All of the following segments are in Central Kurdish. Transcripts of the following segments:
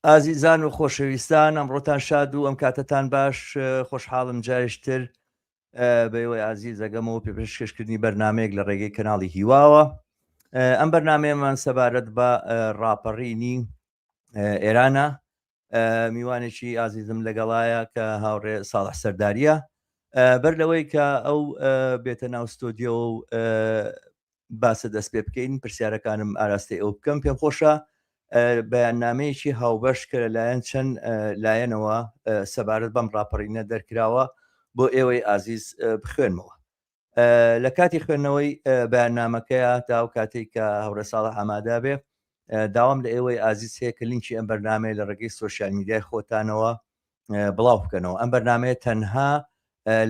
ئازیزان و خۆشەویستان ئەمڕۆتان شاد و ئەم کاتەتان باش خۆشحاڵم جارشتر بە ئێوەی ئازیز دەگەمەوە پێ پێشکەشکردنی بەرنمەیەک لە ڕێگەی کەناڵی هیواوە ئەم بەرنمەیەمان سەبارەت بە ڕاپەڕینی ئێرانە میوانێکی ئازیزم لەگەڵایە کە هاوڕێ ساڵح سەرداریە بەر لەوەی کە ئەو بێتە ناو ستۆدیۆ و باسە دەست پێ بکەین پرسیارەکانم ئاراستەی ئەو بکەم پێم خۆشە بەیاننامەیەکی هاوبەش کە لەلایەن چەند لایەنەوە سەبارەت بەم ڕاپەڕینە دەرکراوە بۆ ئێوەی ئازیز بخوێنمەوە لە کاتی خوێندنەوەی بەیاننامەکەیە تا ئەو کاتێک کە هاوڕێ ساڵح ئامادە بێ داوام لە ئێوەی ئازیز هەیە کە لینکی ئەم بەرنمەیە لە ڕێگەی سۆشیال میدیای خۆتانەوە بڵاو بکەنەوە ئەم بەرنمەیە تەنها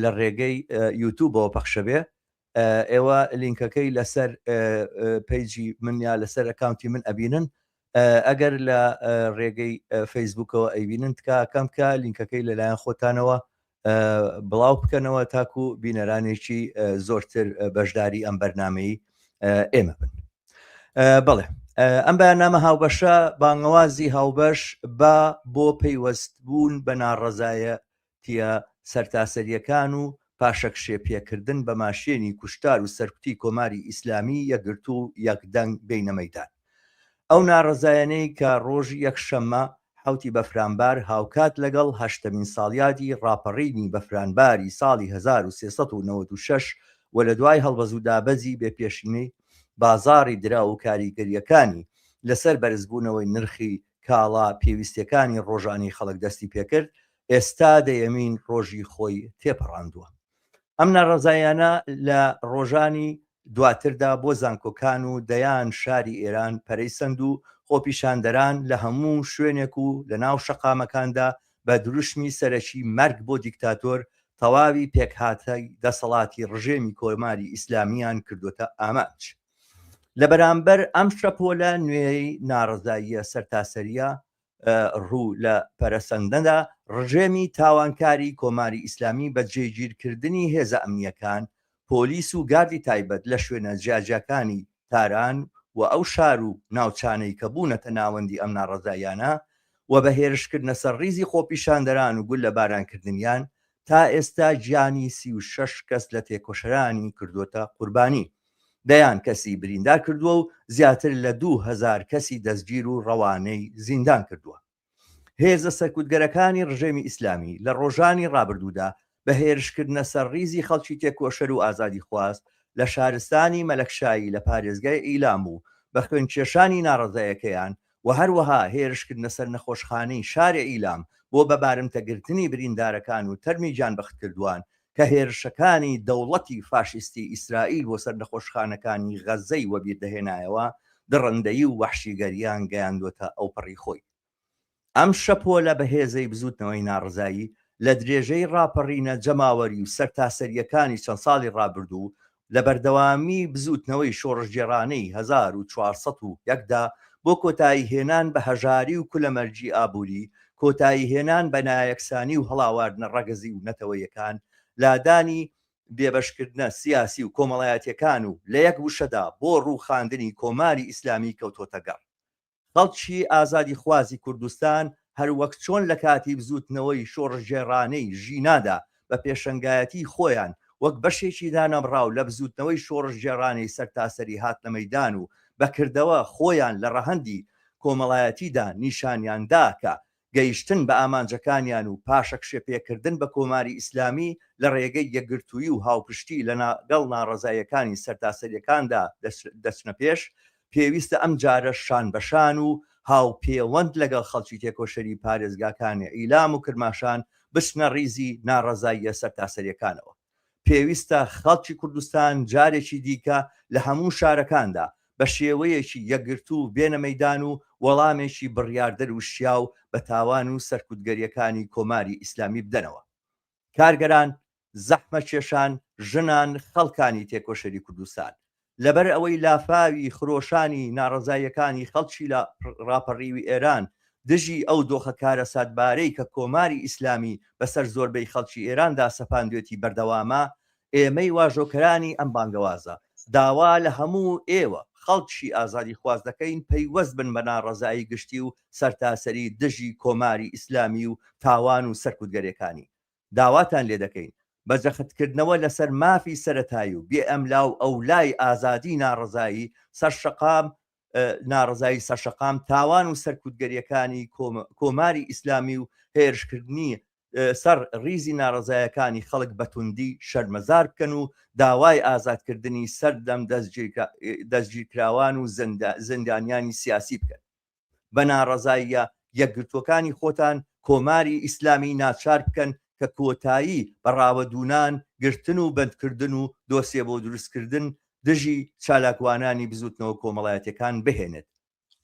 لە ڕێگەی یوتوبەوە پەخشە بێ ئێوە لینکەکەی لەسەر page ی من یا لەسەر account ی من ئەبینن ئەگەر لە ڕێگەی فەیسبوکەوە ئەیبینن تکاکەم کە لینکەکەی لەلایەن خۆتانەوە بڵاو بکەنەوە تاکو بینەرانێکی زۆرتر بەشداری ئەم بەرنمەی ئێمە بن بەڵێ ئەم بەیاننامە هاوبەشە بانگەوازی هاوبەش بە بۆ پەیوەست بوون بە ناڕەزایە تیە سەرتاسەرییەکان و پاشەکشێ پێکردن بە ماشێنی کوشتار و سەرکوتی کۆماری ئیسلامی یەکگرتوو و یەکدەنگ بێینە مەیدان. ئەو ناڕەزایانەی کە ڕۆژی یەکشەممە حەوتی بەفرانبار هاوکات لەگەڵ هەشتەمین ساڵیادی ڕاپەڕینی بەفرانباری ساڵی 1396 و لە دوای هەڵبەزودابەزی بێ پێشینەی بازاڕی دراو و کاریگەرییەکانی لەسەر بەرزبوونەوەی نرخی کاڵا پێویستیەکانی ڕۆژانەی خەڵک دەستی پێکرد، ئێستا دەیەمین ڕۆژی خۆی تێپەڕاندووە. ئەم ناڕەزاییانە لە ڕۆژانی دواتردا بۆ زانکۆکان و دەیان شاری ئێران پەرەی سەند و خۆپیشاندەران لە هەموو شوێنێک و لە ناو شەقامەکاندا بە دروشمی سەرەکی مەرگ بۆ دیکتاتۆر تەواوی پێکهاتەی دەسەڵاتی ڕژێمی کۆماری ئیسلامییان کردۆتە ئامانج. لە بەرامبەر ئەم شەپۆلە نوێی ناڕەزاییە سەرتاسەرییە ڕوو لە پەرەسەندنەدا، ڕژێمی تاوانکاری کۆماری ئیسلامی بە جێگیرکردنی هێزە ئەمنییەکان، پۆلیس و گاردی تایبەت لە شوێنە جیاجیاکانی تاران و ئەو شار و ناوچانەی کە بوونەتە ناوەندی ئەم ناڕەزاییانە و بە هێرشکردنە سەر ڕیزی خۆپیشاندەران و گوللەبارانکردنیان، تا ئێستا گیانی 36 کەس لە تێکۆشەرانی کردووەتە قوربانی، دەیان کەسی بریندار کردووە و زیاتر لە 2000 کەسی دەستگیر و ڕەوانەی زیندان کردووە. هێزە سەرکوتگەرەکانی ڕژێمی ئیسلامی لە ڕۆژانی ڕابردوودا بە هێرشکردنە سەر ڕیزی خەڵکی تێکۆشەر و ئازادیخواز لە شارستانی مەلەکشایی لە پارێزگای ئیلام و بە خوێنکێشانی ناڕەزایەکەیان و هەروەها هێرشکردنە سەر نەخۆشخانەی شاری ئیلام بۆ بە بارمتەگرتنی بریندارەکان و تەرمی گیانبەختکردووان کە هێرشەکانی دەوڵەتی فاشیستی ئیسرائیل بۆ سەر نەخۆشخانەکانی غەززەی وەبیردەهێنایەوە، دڕندەیی و وەحشیگەرییان گەیاندووەتە ئەوپەڕی خۆی. ئەم شەپۆلە بەهێزەی بزووتنەوەی ناڕەزایی لە درێژەی ڕاپەڕینە جەماوەری و سەرتاسەرییەکانی چەند ساڵی ڕابردوو لە بەردەوامی بزووتنەوەی شۆڕشگێڕانەی 1401 دا بۆ کۆتایی هێنان بە هەژاری و کولەمەرگی ئابووری، کۆتایی هێنان بە نایەکسانی و هەڵاواردنە ڕەگەزی و نەتەوەیەکان، لادانی بێبەشکردنە سیاسی و کۆمەڵایەتیەکان و لە یەک وشەدا بۆ ڕووخاندنی کۆماری ئیسلامی کەوتۆتە گەڕ. خەڵکی ئازادیخوازی کوردستان هەر وەک چۆن لە کاتی بزووتنەوەی شۆڕشگێڕانەی ژینادا بە پێشەنگایەتیی خۆیان وەک بەشێکی دانەبڕاو لە بزووتنەوەی شۆڕشگێڕانەی سەرتاسەری هاتنە مەیدان و بە کردەوە خۆیان لە ڕەهەندی کۆمەڵایەتیدا نیشانیان دا کە گەیشتن بە ئامانجەکانیان و پاشەکشێپێکردن بە کۆماری ئیسلامی لە ڕێگەی یەکگرتوویی و هاوپشتی لە گەڵ ناڕەزاییەکانی سەرتاسەرییەکاندا دەچنە پێش، پێویستە ئەمجارەش شانبەشان و هاوپێوەند لەگەڵ خەڵکی تێکۆشەری پارێزگاکانی ئیلام و کرماشان بچنە ڕیزی ناڕەزاییە سەرتاسەرییەکانەوە. پێویستە خەڵکی کوردستان جارێکی دیکە لە هەموو شارەکاندا بە شێوەیەکی یەکگرتوو بێنە مەیدان و وەڵامێکی بڕیاردەر و شیاو بە تاوان و سەرکوتگەرییەکانی کۆماری ئیسلامی بدەنەوە. کارگەران، زەحمەتکێشان، ژنان، خەڵکانی تێکۆشەری کوردستان لەبەر ئەوەی لافاوی خرۆشانی ناڕەزاییەکانی خەڵکی ڕاپەڕیوی ئێران دژی ئەو دۆخە کارەساتبارەی کە کۆماری ئیسلامی بەسەر زۆربەی خەڵکی ئێراندا سەپاندوێتی بەردەوامە، ئێمەی واژۆکەرانی ئەم بانگەوازە داوا لە هەموو ئێوە. خەڵکی ئازادیخواز دەکەین پەیوەست بن بە ناڕەزایی گشتی و سەرتاسەری دژی کۆماری ئیسلامی و تاوان و سەرکوتگەرێکانی. داواتان لێ دەکەین بە جەختکردنەوە لەسەر مافی سەرەتایی و بێ ئەملاو ئەولای ئازادی ناڕەزایی سەر شەقام ناڕەزایی سەرشەقام تاوان و سەرکوتگەریەکانی کۆماری ئیسلامی و هێرشکردنی سەر ڕیزی ناڕەزایەکانی خەڵک بە توندی شەرمەزار بکەن و داوای ئازادکردنی سەردەم دەستگیرکراوان و زیندانیانی سیاسی بکەن. بە ناڕەزاییە یەکگرتووەکانی خۆتان کۆماری ئیسلامی ناچار بکەن کە کۆتایی بە ڕاوەدوونان، گرتن و بەندکردن و دۆسیە بۆ دروستکردن دژی چالاکوانانی بزووتنەوە کۆمەڵایەتیەکان بهێنێت.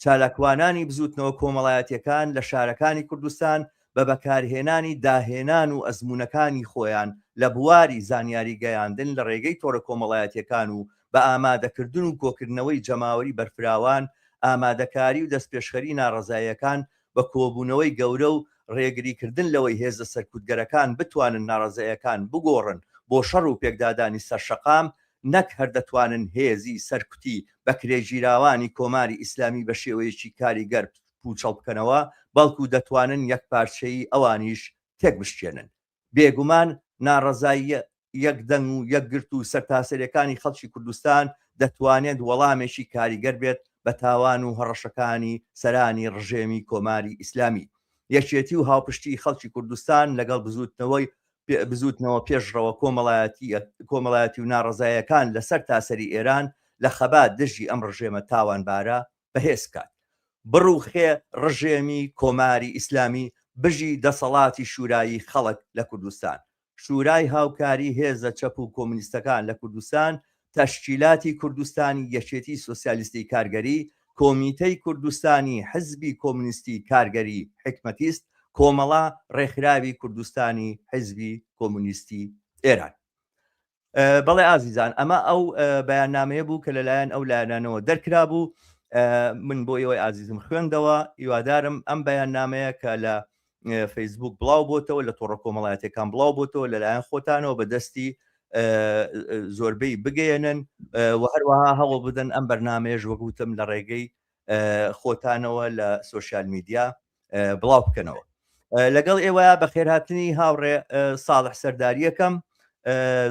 چالاکوانانی بزووتنەوە کۆمەڵایەتیەکان لە شارەکانی کوردستان بە بەکارهێنانی داهێنان و ئەزموونەکانی خۆیان لە بواری زانیاری گەیاندن لە ڕێگەی تۆڕە کۆمەڵایەتیەکان و بە ئامادەکردن و کۆکردنەوەی جەماوەری بەرفراوان ئامادەکاری و دەستپێشخەری ناڕەزاییەکان بە کۆبوونەوەی گەورە و ڕێگریکردن لەوەی هێزە سەرکوتگەرەکان بتوانن ناڕەزاییەکان بگۆڕن بۆ شەڕ و پێکدادانی سەر شەقام نەک هەر دەتوانن هێزی سەرکوتی بەکرێگیراوانی کۆماری ئیسلامی بە شێوەیەکی کاریگەر پووچەڵ بکەنەوە، بەڵکو دەتوانن یەکپارچەیی ئەوانیش تێکبشکێنن. بێگومان ناڕەزاییە یەکدەنگ و یەکگرتوو و سەرتاسەرییەکانی خەڵکی کوردستان دەتوانێت وەڵامێکی کاریگەر بێت بە تاوان و هەڕەشەکانی سەرانی ڕژێمی کۆماری ئیسلامی. یەکێتی و هاوپشتیی خەڵکی کوردستان لەگەڵ بزووتنەوەی بزووتنەوە پێشڕەوە کۆمەڵایەتی و ناڕەزایەکان لە سەرتاسەری ئێران لە خەبات دژی ئەم ڕژێمە تاوانبارە بەهێز بکات. بڕوخێ ڕژێمی کۆماری ئیسلامی بژی دەسەڵاتی شورایی خەڵک لە کوردستان. شورای هاوکاری هێزە چەپ و کۆمونیستەکان لە کوردستان، تەشکیلاتی کوردستانی یەکێتی سۆسیالیستی کارگەری، کۆمیتەی کوردستانی حزبی کۆمونیستی کارگەری حیکمەتیست، کۆمەڵە، ڕێکخراوی کوردستانی حیزبی کۆمونیستی ئێران. بەڵێ ئازیزان ئەمە ئەو بەیاننامەیە بوو کە لەلایەن ئەو لایەنانەوە دەرکرابوو من بۆ ئێوەی ئازیزم خوێندەوە هیوادارم ئەم بەیاننامەیە کە لە فەیسبوک بڵاو بۆتەوە لە تۆڕە کۆمەڵایەتەکان بڵاو بۆتەوە لەلایەن خۆتانەوە بە دەستی زۆربەی بگەیەنن و هەروەها هەوڵ بدەن ئەم بەرنمەیەش وەگوتم لە ڕێگەی خۆتانەوە لە social media بڵاو بکەنەوە لەگەڵ ئێوە بەخێرهاتنی هاوڕێ ساڵح سەرداریەکەم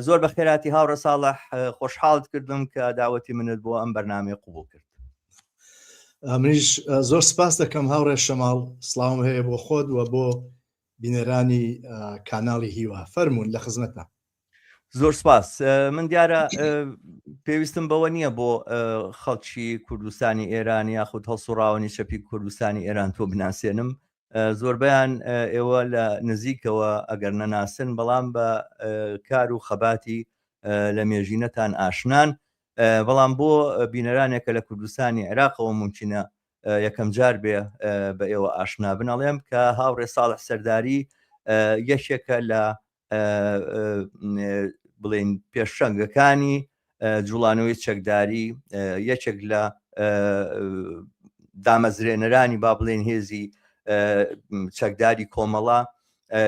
زۆر بەخێراتی هاوڕێ ساڵح خۆشحاڵت کردم کە داوەتی منت بۆ ئەم بەرنمەیە قوبول کرد منیش زۆر سپاس دەکەم هاوڕێ شەماڵ سڵاوم هەیە بۆ خۆت و بۆ بینەرانی کاناڵی هیوا فەرمونون لە خزمەتە زۆر سپاس من دیارە پێویستم بەوە نییە بۆ خەڵکی کوردستانی ئێران یاخود هەڵسوڕاوانی چەپی کوردستانی ئێران تۆ بناسێنم زۆربیان ئێوە لە نزیکەوە ئەگەر نەناسن بەڵام بە کار و خەباتی لە مێژینەتان ئاشنان بەڵام بۆ بینەرانێکە لە کوردستانی عێراقەوە ممکنە یەکەم جار بێ بە ئێوە ئاشنا بن ئەڵێم کە هاوڕێ ساڵح سەرداری یەکێکە لە بڵێن پێشەنگەکانی جوڵانەوەی چەکداری یەکێک لە دامەزرێنەرانی با بڵێن هێزی چەکداری کۆمەڵە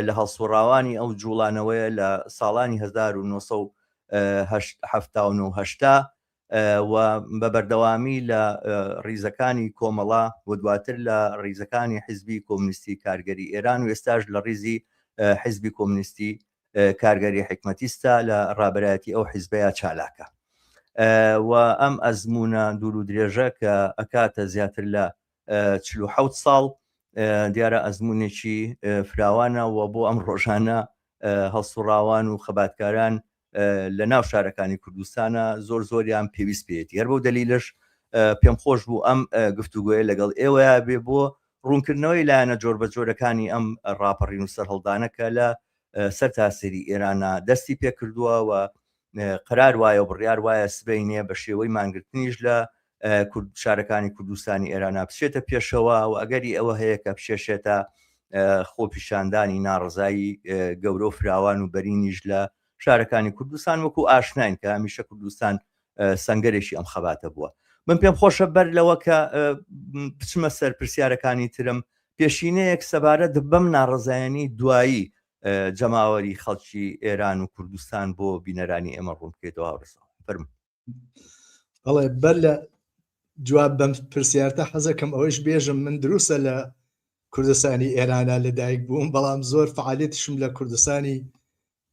لە هەڵسوڕاوانی ئەو جوڵانەوەیە لە ساڵانی 1970 و بە بەردەوامی لە ڕیزەکانی کۆمەڵە و دواتر لە ڕیزەکانی حیزبی کۆمونیستی کارگەری ئێران و ئێستاش لە ڕیزی حیزبی کۆمونیستی کارگەری حیکمەتیستە لە ڕابەرایەتی ئەو حیزبەیە چالاکە و ئەم ئەزمونە دوور و درێژە کە ئەکاتە زیاتر لە 47 ساڵ دیارە ئەزمونێکی فراوانە و بۆ ئەم ڕۆژانە هەڵسوڕاوان و خەباتکاران لە ناو شارەکانی کوردستانە زۆر زۆریان پێویست پێیەتی هەر بەو دەلیلەش پێم خۆش بوو ئەم گفتوگۆیە لەگەڵ ئێوەیا بێ بۆ ڕوونکردنەوەی لایەنە جۆربەجۆرەکانی ئەم ڕاپەڕین و سەرهەڵدانە کە لە سەرتاسەری ئێرانە دەستی پێکردووە و قرار وایە و بڕیار وایە سبەینێ بە شێوەی مانگرتنیش لە شارەکانی کوردستانی ئێرانە بچێتە پێشەوە و ئەگەری ئەوە هەیە کە بچێشێتە خۆپیشاندانی ناڕزایی گەورە و فراوان و بەرینیش لە شارەکانی کوردستان وەکو ئاشناین کە هەمیشە کوردستان سنگەرێکی ئەم خەباتە بووە من پێم خۆشە بەر لەوە کە بچمە سەر پرسیارەکانی ترم پێشینەیەک سەبارەت بەم ناڕزایانی دوایی جەماوەری خەڵکی ئێران و کوردستان بۆ بینەرانی ئێمە ڕوون بکەیتەوە هاوڕێ فەرموو. بەڵێ بەر لە. جواب بەم پرسیارتە حەزەکەم ئەوەیش بێژم من دروستە لە کوردستانی ئێرانە لەدایک بووم بەڵام زۆر فعالێتیشم لە کوردستانی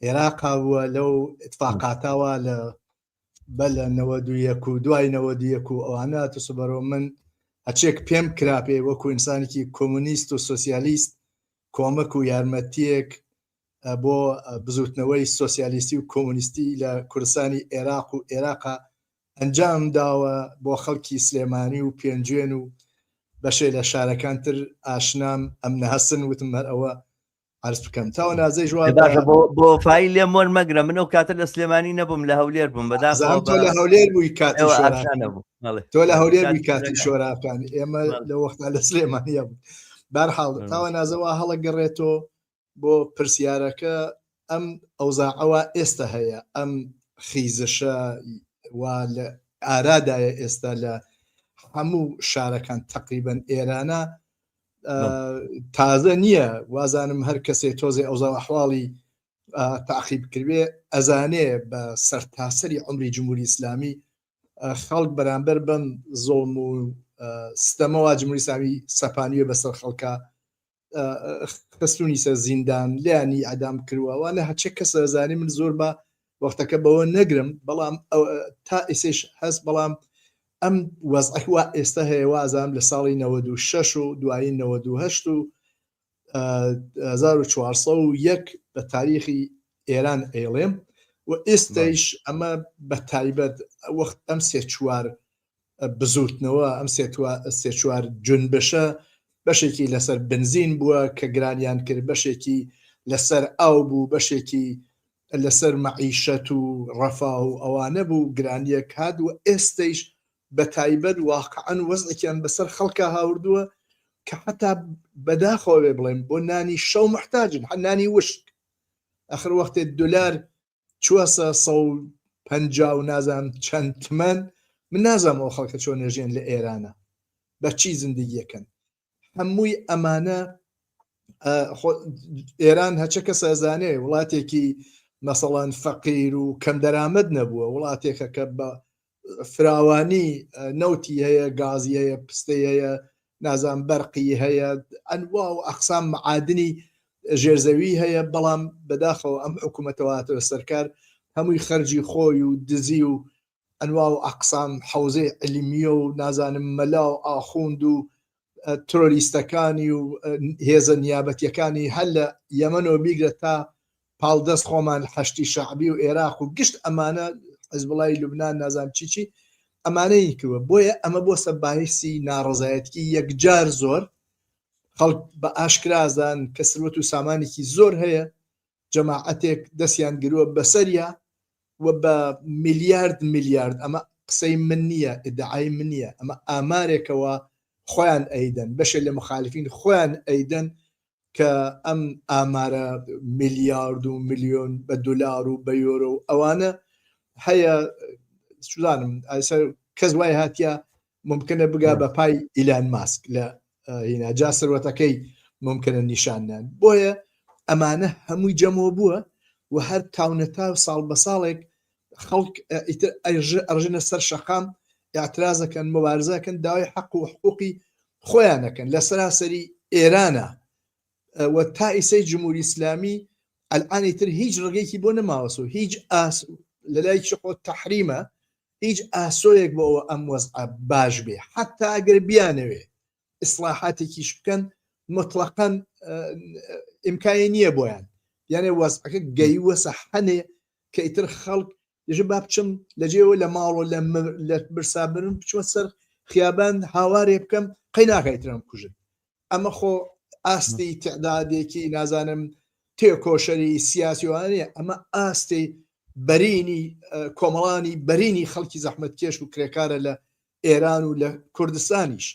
عێراقا بووە لەو اتفاقاتەوە لە بە لە 91 و دوای 91 و ئەوانە تسوبەرەوە من هەچێک پێم کراپێ وەکو ئینسانێکی کۆمۆنیست و سۆسیالیست کۆمەک و یارمەتیەک بۆ بزوتنەوەی سۆسیالیستی و کۆمۆنیستی لە کوردستانی عێراق و عێراقا ئەنجام داوە بۆ خەڵکی سلێمانی و پێنجوێن و بەشێ لە شارەکان تر ئاشنام ئەم نەهەسن وتم هەر ئەوە عرض بکەم تاوە نازەی ژوان باشە بۆ بۆ فای لێم وەرمەگرە من ئەو کاتە لە سلێمانی نەبووم لە هەولێر بووم بەداخەوە تۆ لە هەولێر بووی کاتی نەبوو تۆ لە هەولێر بووی کاتی شۆراکان ئێمە لە وەختا لە سلێمانیە بوو بارحاڵ تاوە نازەوە هەڵەگەڕێتەوە بۆ پرسیارەکە ئەم ئەوزاعەوە ئێستا هەیە ئەم خیزشە وا لە ئارادایە ئێستا لە هەموو شارەکان تقریبن ئێرانە تازە نییە وازانم هەر کەسێ تۆزێ ئەوزا ئەحواڵی تاقیب کردێ ئەزانێ بە سەرتاسەری عمری جمهوری ئیسلامی خەڵک بەرامبەر بەم زۆڵم و ستەمەوە جمهوری ئیسلامی سەپانیوە بەسەر خەڵکە خستونی سەر زیندان لیانی ئەدام کردووە وانە هەچێک کەس زانی من زۆر بە وەختەکە بەوە نەگرم بەڵام تا ئێسش هەست بەڵام ئەم وەزعە وا ئێستا هەیە وازام لە ساڵی 96 و دوایی 98 و 1401 بە تاریخی ئێران ئەیڵێم و ئێستەیش ئەمە بە تایبەت وەخت ئەم سێ چوار بزوتنەوە ئەم سێ چوار جونبشە بەشێکی لەسەر بنزین بووە کە گرانیان کرد بەشێکی لەسەر ئاو بوو بەشێکی لەسەر مەعیشەت و ڕەفا و ئەوانە بوو گرانیەک هات و ئێستەیش بە تایبەت واقعەن وەزعێکیان بەسەر خەڵکا هاوردووە کە حتا بەداخەوە بێ بڵێم بۆ نانی شەو محتاجن هەر نانی وشک ئەخر وەختێ دولار چووەسە 150 و نازانم چەند تمەن من نازانم ئەو خەڵکە چۆن ئەژێن لە ئێرانە بە چی زندگیەکەن هەمووی ئەمانە ئێران هەچە کەس ئەزانێ وڵاتێکی مەسەڵەن فەقیر و کەم دەرامەت نەبووە وڵاتێکە کە بە فراوانی نەوتی هەیە گازی هەیە پستەی هەیە نازان بەرقی هەیە ئەنوا و ئەقسام معادنی ژێرزەوی هەیە بەڵام بەداخەوە ئەم حکوومەتەوە هاتەوە سەرکار هەمووی خەرجی خۆی و دزی و ئەنوا و ئەقسام حەوزەی عیلمیە و نازانم مەلا و ئاخوند و ترۆریستەکانی و هێزە نیابەتیەکانی هەر لە یەمەنەوە بیگرە تا پاڵدەست خۆمان حەشتی شەعبی و ئێراق و گشت ئەمانە حزبڵای لوبناان نازانم چی چی ئەمانەی کردوە بۆیە ئەمە بۆ سە باعیسی ناڕەزایەتی یەکجار زۆر خەڵک بە ئاشکرازان کە سروەت و سامانێکی زۆر هەیە جەماعەتێک دەستیان گرووە بەسەریا و بە میلیارد میلیارد ئەمە قسەی من نییە ئیدعای من نییە ئەمە ئامارێکەوە خۆیان ئەیدەن بەشێ لە مخالفین خۆیان ئەیدەن کە ئەم ئامارە میلیارد و میلیۆن بە دولار و بە یۆرۆ و ئەوانە هەیە سوزانم ئایسەر کەس وای هاتیە ممکنە بگا بە پای ئیلان ماسک لە هینا جا سەروەتەکەی ممکنە نیشان نان بۆیە ئەمانە هەمووی جەمەوە بووە و هەر تاونەتا ساڵ بە ساڵێک خەڵک ئیتر ئەڕژنە سەر شەقام اعترازەکەن مبارزەکەن داوای حەق و حقوقی خۆیانەکەن لە سەراسەری ئێرانە و تا ئیسەی جمهوری ئیسلامی ئەلئانی تر هیچ ڕێگەیەکی بۆ نەماوەسەوە هیچ ئاس لەلای چقۆ تەحریمە هیچ ئاسۆیەک بۆ ئەوە ئەم وەزعە باش بێ حتا ئەگەر بیانەوێ ئیسلاحاتێکیش بکەن مطلقاً ئیمکانی نییە بۆیان یانێ وەزعەکە گەیوەسە حەنێ کە ئیتر خەڵک دێژە با بچم لە جێوە لە ماڵەوە لە لە برسا برم بچمە سەر خیابان هاوارێ بکەم قەی ناکای ترم کوژن ئەمە خۆ ئاستی تعدادێکی نازانم تێکۆشەری سیاسیوانە ئەمە ئاستی بەرینی کۆمەڵانی بەرینی خەڵکی زەحمەتکێش و کرێکارە لە ئێران و لە کوردستانیش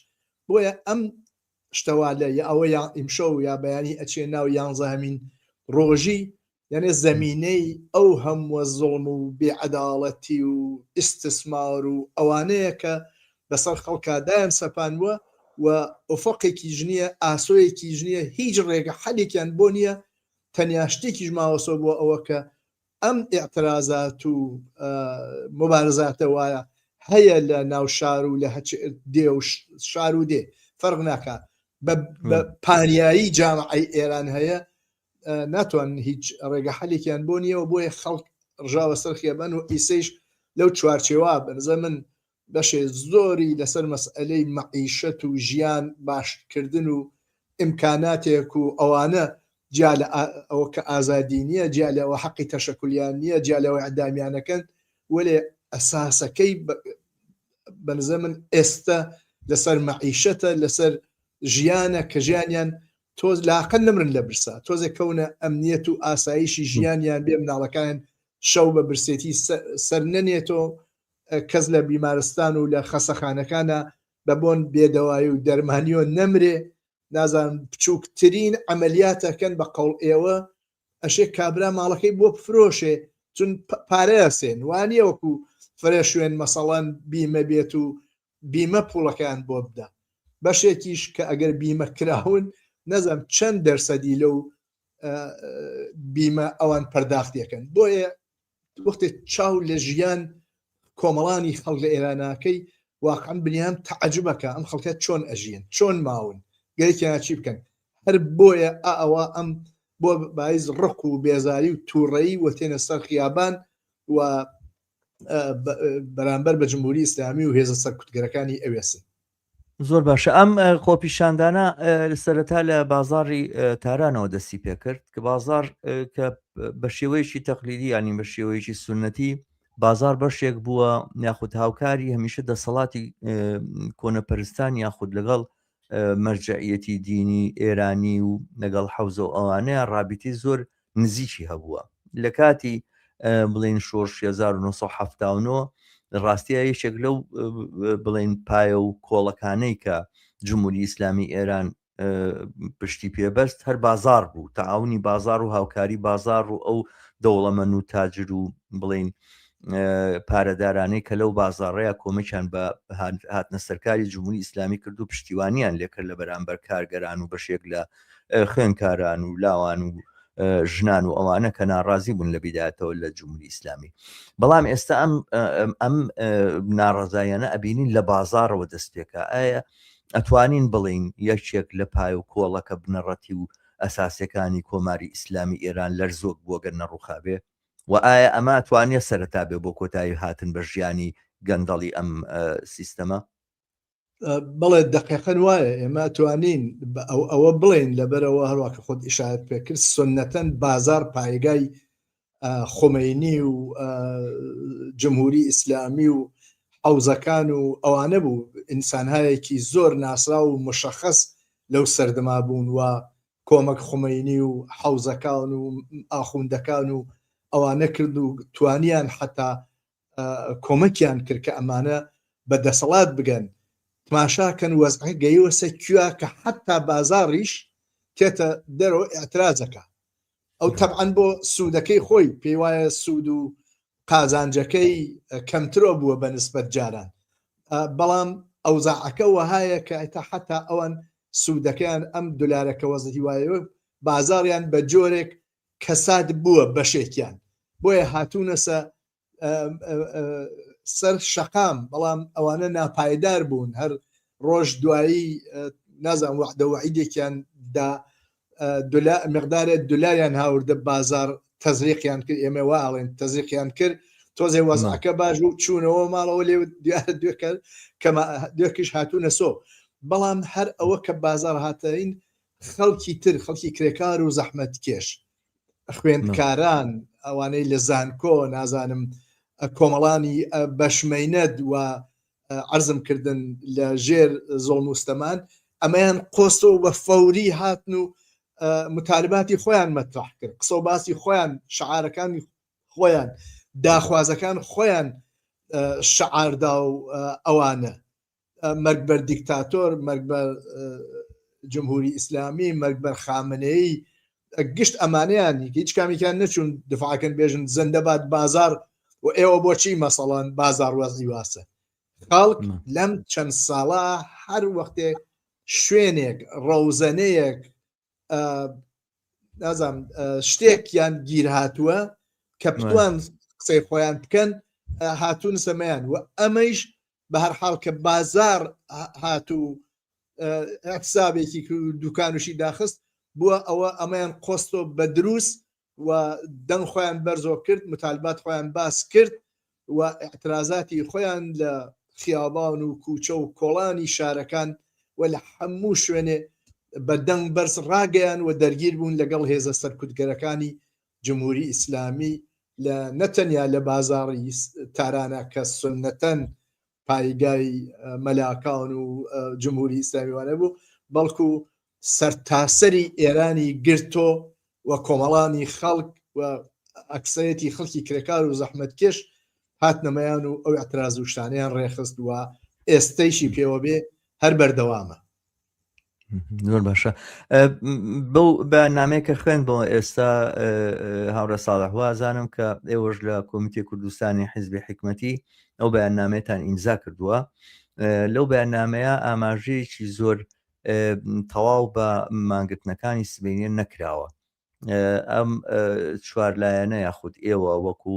بۆیە ئەم شتەوا لە یا ئەوە یا ئیمشەو یا بەیانی ئەچێ ناو یانزەهەمین ڕۆژی یانێ زەمینەی ئەو هەمووە زوڵم و بێعەداڵەتی و ئیستسمار و ئەوانەیە کە بەسەر خەڵکا دایان سەپانوە و ئوفقێکیش نییە ئاسۆیەکیش نییە هیچ ڕێگە حەلێکیان بۆ نییە تەنیا شتێکیش ماوەسەوە بۆ ئەوە کە ئەم ئیعترازات و موبارزاتە وایە. هەیە لە ناو شار و لە هەچ دێ و شار و دێ فەرق ناکا بە پانیایی جامعەی ئێران هەیە ناتوان هیچ ڕێگە حەلێکیان بۆ نییە و بۆیە خەڵک ڕژاوە سەر خیابان و ئیسەیش لەو چوارچێوە بەنزە من بەشێ زۆری لەسەر مەسئەلەی مەعیشەت و ژیان باشکردن و ئیمکاناتێک و ئەوانە جیا لە ئەوە کە ئازادی نییە جیا لە ئەوە حەقی تەشەکولیان نییە جیا لەوە ئیعدامیانەکەن وەلێ ئەساسەکەی بەنزە من ئێستە لەسەر مەعیشەتە لەسەر ژیانە کە ژیانیان تۆز لاقە نەمرن لە برسا تۆزێک کەونە ئەمنیەت و ئاسایشی ژیانیان بێ مناڵەکان شەو بە برسێتی سەر نەنێتەوە کەس لە بیمارستان و لە خەسەخانەکانە بە بۆن بێدەوایی و دەرمانیۆ نەمرێ نازانم بچووکترین عەمەلیاتەکەن بە قەوڵ ئێوە ئەشێ کابرا ماڵەکەی بۆ بفرۆشێ چون پارە ئەسێن وانیە وەکو فرە شوێن مەسەڵەن بیمە بێت و بیمە پوڵەکەیان بۆ بدە بەشێکیش کە ئەگەر بیمە کراون نەزانم چەند دەرسەدی لەو بیمە ئەوان پەرداختیەکەن بۆیە وەختێ چاو لە ژیان کۆمەڵانی خەڵک لە ئێراناکەی واقعا بنیام تەعجبەکە ئەم خەڵکە چۆن ئەژیەن چۆن ماون گەرەکیان چی بکەن هەر بۆیە ئەوە ئەم بۆ بایز ڕق و بێزاری و تووڕەیی و تێنە سەر خیابان و بەرامبەر بە جمهوری ئیسلامی و هێزە سەرکوتگەرەکانی ئەوێسن. زۆر باشە ئەم خۆپیشاندانە سەرەتا لە بازاری تارانەوە دەستی پێکرد کە بازار کە بە شێوەیەکی تەقلیدی ینی بە شێوەیەکی سنەتی بازار بەشێک بووە یاخود هاوکاری هەمیشە دەسەڵاتی کۆنەپەرستان یاخود لەگەڵ مەرجعیەتی دینی ئێرانی و لەگەڵ حەوزە و ئەوانەیە ڕابیتی زۆر نزیکی هەبووە لە کاتی بڵین شۆڕشی 1970 ڕاستیە یەکێک لەو بڵین پایە و کۆڵەکانەی کە جمهوری ئیسلامی ئێران پشتی پێبەست هەر بازار بوو تەعاونی بازار و هاوکاری بازار و ئەو دەوڵەمەن و تاجر و بڵین پارەدارانەی کە لەو بازاڕەیە کۆمەکیان بە هاتنە سەرکاری جمهوری ئیسلامی کرد و پشتیوانیان لێکرد لە بەرامبەر کارگەران و بەشێک لە خوێنکاران و لاوان و ژنان و ئەوانە کە ناڕازی بوون لە بیدایەتەوە لە جمهوری ئیسلامی بەڵام ئێستا ئەم ئەم ناڕزایانە ئەبینین لە بازارەوە دەست پێکا ئایا ئەتوانین بڵین یەکێک لە پای و کۆڵەکە بنەڕەتی و ئەساسەکانی کۆماری ئیسلامی ئێران لەرزۆک بووە گەر نەڕوخابێ و ئایا ئەمە ئەتوانێ سەرەتا بێ بۆ کۆتایی هاتن بە ژیانی گەندەڵی ئەم سیستەمە؟ بەڵێ دەقیقەن وایە ئێمە توانین ئەوە بڵێن لەبەرەوە هەروە کە خۆت ئشارەت پێکرد سنەتەن بازار پایگای خمینی و جمهوری ئیسلامی و حەوزەکان و ئەوانە بوو ئینسانهایەکی زۆر ناسرا و مشخص لەو سەردەما بوون و کۆمەک خومەینی و حەوزەکان و ئاخوندەکان و ئەوانە کرد و توانیان حتا کۆمەکیان کرد کە ئەمانە بە دەسەڵات بگەن تماشاکەن وەزعە گەیوەسە کوێ کە حتا بازاڕیش تێتە دەرەوە ئاعترازەکە ئەو تەبعەن بۆ سوودەکەی خۆی پێی وایە سوود و قازانجەکەی کەمترۆ بووە بە نسبەت جاران بەڵام ئەوزاعەکە وەهایە کە تا حتا ئەوان سوودەکەیان ئەم دلارەکە وەزعی وایە بازاڕیان بە جۆرێک کەساد بووە بەشێکیان بۆیە هاتوونەسە سەر شەقام بەڵام ئەوانە ناپایدار بوون هەر ڕۆژ دوایی نازان وەعدە وەعیدێکیان دا مقدارێ دولاریان هاوردە بازار تەزریقیان کرد ئێمە وا ئەڵێن تەزریقیان کرد تۆزێ وەزعەکە باش و چوونەوە ماڵەوە لێ دیارە دوێکە کەمە دوێکیش هاتوونە سۆ بەڵام هەر ئەوە کە بازار هاتەین خەڵکی تر خەڵکی کرێکار و زەحمەتکێش خوێندکاران ئەوانەی لە زانکۆ نازانم کۆمەڵانی بەشمەینەت و عەرزم کردن لە ژێر زۆڵم و ستەمان ئەمەیان قۆستەوە بە فەوری هاتن و متالباتی خۆیان مەترح کرد قسە و باسی خۆیان شعارەکانی خۆیان داخوازەکان خۆیان شعاردا و ئەوانە مەرگ بەر دیکتاتۆر، مەرگ بەر جمهوری ئیسلامی، مەرگ بەر خامنەیی، گشت ئەمانەیان هیچ کامێکیان نەچوون دفاعکەن بێژن زەندەباد بازار و ئێوە بۆچی مەسەڵەن بازار وەزعی واسە خەڵک لەم چەند ساڵە هەر وەختێ شوێنێک ڕەوزەنەیەک نازانم شتێکیان گیر هاتووە کە بتوان قسەی خۆیان بکەن هاتوون سەمەیان و ئەمەیش بە هەر حاڵ کە بازار هات و اعتصابێکی دوکانوشی داخست بووە ئەوە ئەمەیان قۆستۆ بە دروست و دەنگ خۆیان بەرزۆ کرد متالبات خۆیان باس کرد و اعترازاتی خۆیان لە خیابان و کوچە و کۆڵانی شارەکان و لە هەموو شوێنێ بە دەنگ بەرز ڕاگەیان و دەرگیر بوون لەگەڵ هێزە سەرکوتگەرەکانی جمهوری ئیسلامی لە نەتەنیا لە بازاڕی تارانە کە سوننەتەن پایگای مەلاکان و جمهوری ئیسلامی وانە بوو بەڵکو سەرتاسەری ئێرانی گرتۆ و کۆمەڵانی خەڵک و ئەکسەرەتی خەڵکی کرێکار و زەحمەتکێش هاتنەمەیان و ئەو اعتراز و شتانەیان ڕێخست و ئێستەیشی پێوە بێ هەر بەردەوامە. زۆر باشە بەو بەنامەیە کە خوێن بۆ ئێستا هاوڕێ ساڵح وازانم کە ئێوەش لە کۆمیتی کوردستانی حیزبی حکمەتی ئەو بەیاننامەیەتان ئیمزا کردووە لەو بەیاننامەیە ئاماژەیەکی زۆر تەواو بە مانگرتنەکانی سبینە نەکراوە ئەم چوارلایەنە یاخود ئێوە وەکو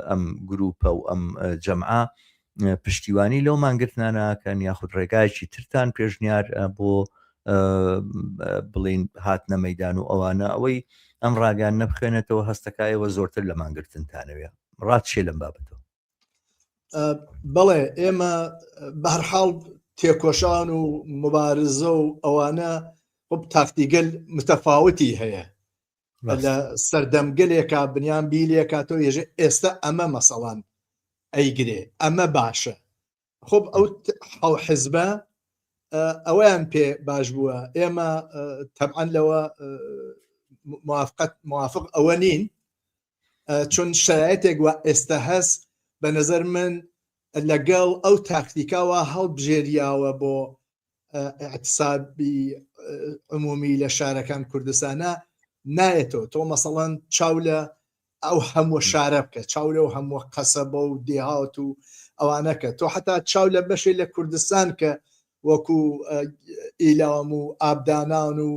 ئەم گروپە و ئەم جەمعە پشتیوانی لەو مانگرتنانەکەن یاخود ڕێگایەکی ترتان پێشنیار بۆ بڵین هاتنە مەدان و ئەوانە ئەوەی ئەم ڕاگەیان نەبخوێنێتەوە هەستەکایەوە زۆرتر لە مانگرتنتانەوە ڕات چێ لەم بابەتەوە بەڵێ ئێمە بەهرحاڵ تێکۆشان و مبارزە و ئەوانە خب تاکتیگەل متەفاوتی هەیە لە سەردەمگەلێکا بنیان بیلێکا تۆ یێژێ ئێستا ئەمە مەسەڵان ئەیگرێ ئەمە باشە خب ئەو ئەو حزبە ئەوەیان پێ باش بووە ئێمە تەبعەن لەوە موافقەت موافق ئەوە نین چون شرایطێک وە ئێستا هەست بە نظر من لەگەڵ ئەو تاکتیکاوە هەڵبژێریاوە بۆ اعتصابی عمومی لە شارەکان کوردستانە نایەتەوە تۆ مەسەڵەن چاو لە ئەو هەموو شارە بکە چاو لەو هەموو قەسەبە و دێهات و ئەوانەکە تۆ حتا چاو لە بەشێ لە کوردستان کە وەکو ئیلام و ئابدانان و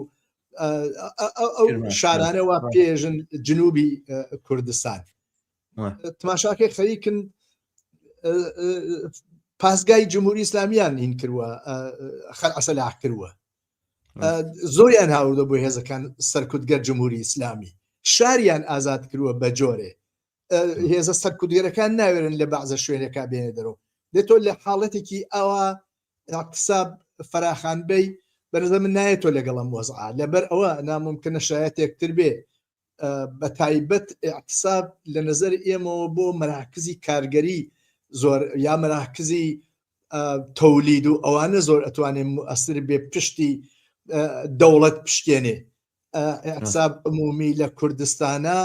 ئەو شارانە وا پێژن جنوبی کوردستان تماشاکەی خەریکن پاسگای جمهوری ئیسلامیان هین کردووە خەلعسەلاح کردووە زۆریان هاوردە بۆ هێزەکان سەرکوتگەر جمهوری ئیسلامی شاریان ئازاد کردووە بە جۆرێ هێزە سەرکوتگەرەکان ناوێرن لە بەعزە شوێنەکە بێنە دەرەوە دێتۆ لە حاڵەتێکی ئەوە اقتصاب فراخان بی بەنظر من نایەتۆ لەگەڵم وەزعە لەبەر ئەوە ناممکنە شایەتێکتر بێ بە تایبەت اعتصاب لە نظر ئێمەوە بۆ مەراکزی کارگەری زۆر یا مەراکزی تەولید و ئەوانە زۆر ئەتوانێت موئەسر بێ پشتی دەوڵەت پشتێنێ اعتصاب عمومی لە کوردستانە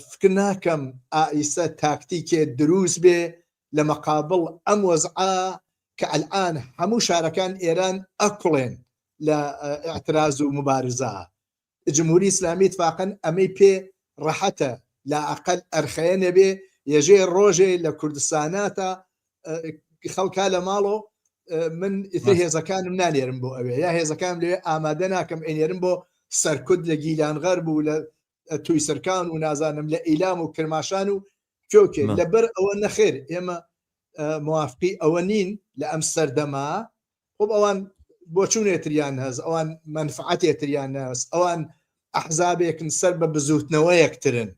فکر ناکەم ئایسە تاکتیکێ دروست بێ لە مەقابڵ ئەم وەزعە کە ئەلئان هەموو شارەکان ئێران ئەکوڵێن لە اعتراز و مبارزە جمهوری ئیسلامی اتفاقا ئەمەی پێ ڕەحەتە لااقل ئەرخەیە نەبێ یەژێ ڕۆژێ لە کوردستاناتا خەڵکا لە ماڵۆ من ئیتر هێزەکانم نانێرم بۆ ئەوێ یا هێزەکانم لەوێ ئامادە ناکەم ئەینێرم بۆ سەرکوت لە گیلان غەرب و لە توی سەرکان و نازانم لە ئیلام و کرماشان و کۆکێ لەبەر ئەوە نەخێر ئێمە موافقی ئەوە نین لە ئەم سەردەما خۆ ئەوان بۆچوونێتریان هەست ئەوان مەنفعەتێتریان هەست ئەوان ئەحزابێکن سەر بە بزوتنەوەیەکترن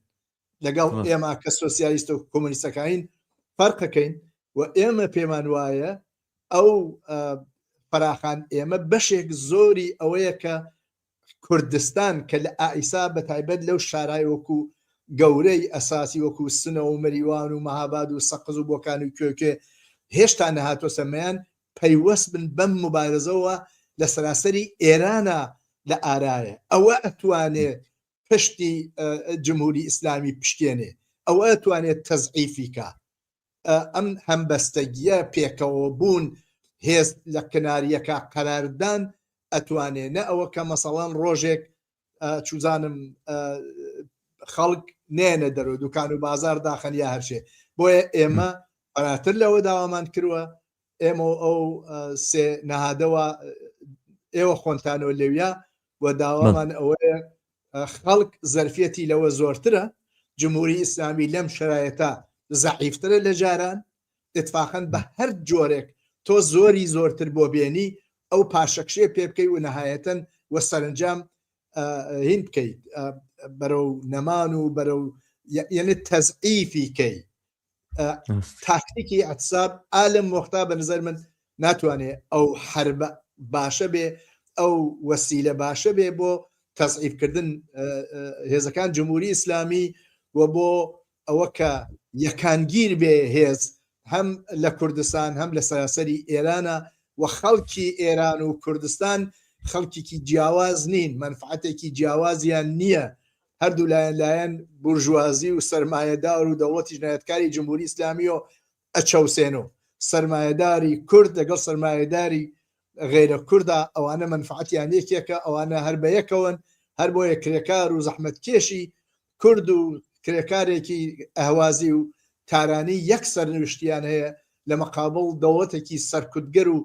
لەگەڵ ئێمە کە سۆسیالیست و کۆمۆنیستەکانین فەرقەکەین و ئێمە پێمان وایە ئەو فراخان ئێمە بەشێک زۆری ئەوەیە کە کوردستان کە لە ئایسا بە تایبەت لەو شارای وەکو گەورەی ئەساسی وەکو سنە و مەریوان و مەهاباد و سەقز و بۆکان و کوێکێ هێشتا نەهاتۆسە مەیان پەیوەست بن بەم موبارزەوە لە سەراسەری ئێرانە لە ئارایە ئەوە ئەتوانێ پشتی جمهوری ئیسلامی پشکێنێ ئەوە ئەتوانێت تەزعیفی کا ئەم هەمبەستەگیە پێکەوە بوون هێز لە کناریەکە قەراردان ئەتوانێ نە ئەوە کە مەسەڵەن ڕۆژێک چوزانم خەڵک نێنە دەرەوە دوکان و بازار داخەن یا هەرشێ بۆیە ئێمە فەراتر لەوە داوامان کردووە ئێمە و ئەو سێ نەهادەوە ئێوە خۆنتانەوە لەویا و داوامان ئەوەیە خەڵک زەرفیەتی لەوە زۆرترە جمهوری ئیسلامی لەم شرایەتە زەعیفترە لە جاران. ئیتفاقەن بە هەر جۆرێک تۆ زۆری زۆرتر بۆ بێنی ئەو پاشەکشێ پێ بکەی و نەهایەتەن و سەرنجام هین بکەیت بەرەو نەمان و بەرەو یعنی تەزعیفی کەی تاکتیکی ئەتساب ئالم وەختا بە نظر من ناتوانێ ئەو حربە باشە بێ ئەو وەسیلە باشە بێ بۆ تەزعیفکردن هێزەکان جمهوری ئیسلامی و بۆ ئەوە کە یەکانگیر بێ هێز هەم لە کوردستان هەم لە سەراسەری ئێرانە و خەڵکی ئێران و کوردستان خەڵکێکی جیاواز نین، مەنفعەتێکی جیاوازیان نییە، هەردوو لایەن لایەن بورژوازی و سەرمایەدار و دەوڵەتی جنایەتکاری جمهوری ئیسلامیۆ ئەچەوسێنۆ. سەرمایەداری کورد لەگەڵ سەرمایەداری غەیرە کوردا ئەوانە مەنفعەتیان یەکێکە، ئەوانە هەر بەیەکەوەن، هەربۆیە کرێکار و زەحمەتکێشی کورد و کرێکارێکی ئەهوازی و تارانی یەک سەرنوشتیان هەیە لە مەقابڵ دەوڵەتێکی سەرکوتگەر و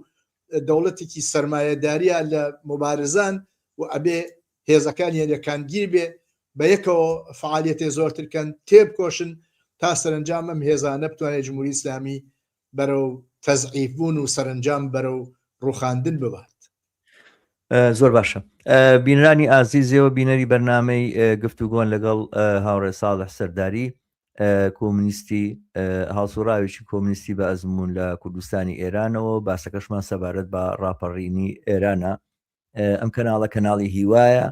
دەوڵەتێکی سەرمایەداریە لە موبارزان و ئەبێ هێزەکانیان یەکانگیر بێ بە یەکەوە فعالیەتێ زۆرتر کەن تێبکۆشن تا سەرەنجام ئەم هێزانە بتوانێت جمهوری ئیسلامی بەرەو تەزعیف بوون و سەرەنجام بەرەو ڕوخاندن ببات. زۆر باشە بینرانی ئازیزەوە بینەری بەرنمەی گفتوگۆن لەگەڵ هاوڕێ ساڵح سەرداری کۆمنیستی هەڵسوڕاوێکی کۆمنیستی بە ئەزمون لە کوردستانی ئێرانەوە باسەکەشمان سەبارەت بە ڕاپەڕینی ئێرانە ئەم کەناڵە کەناڵی هیوایە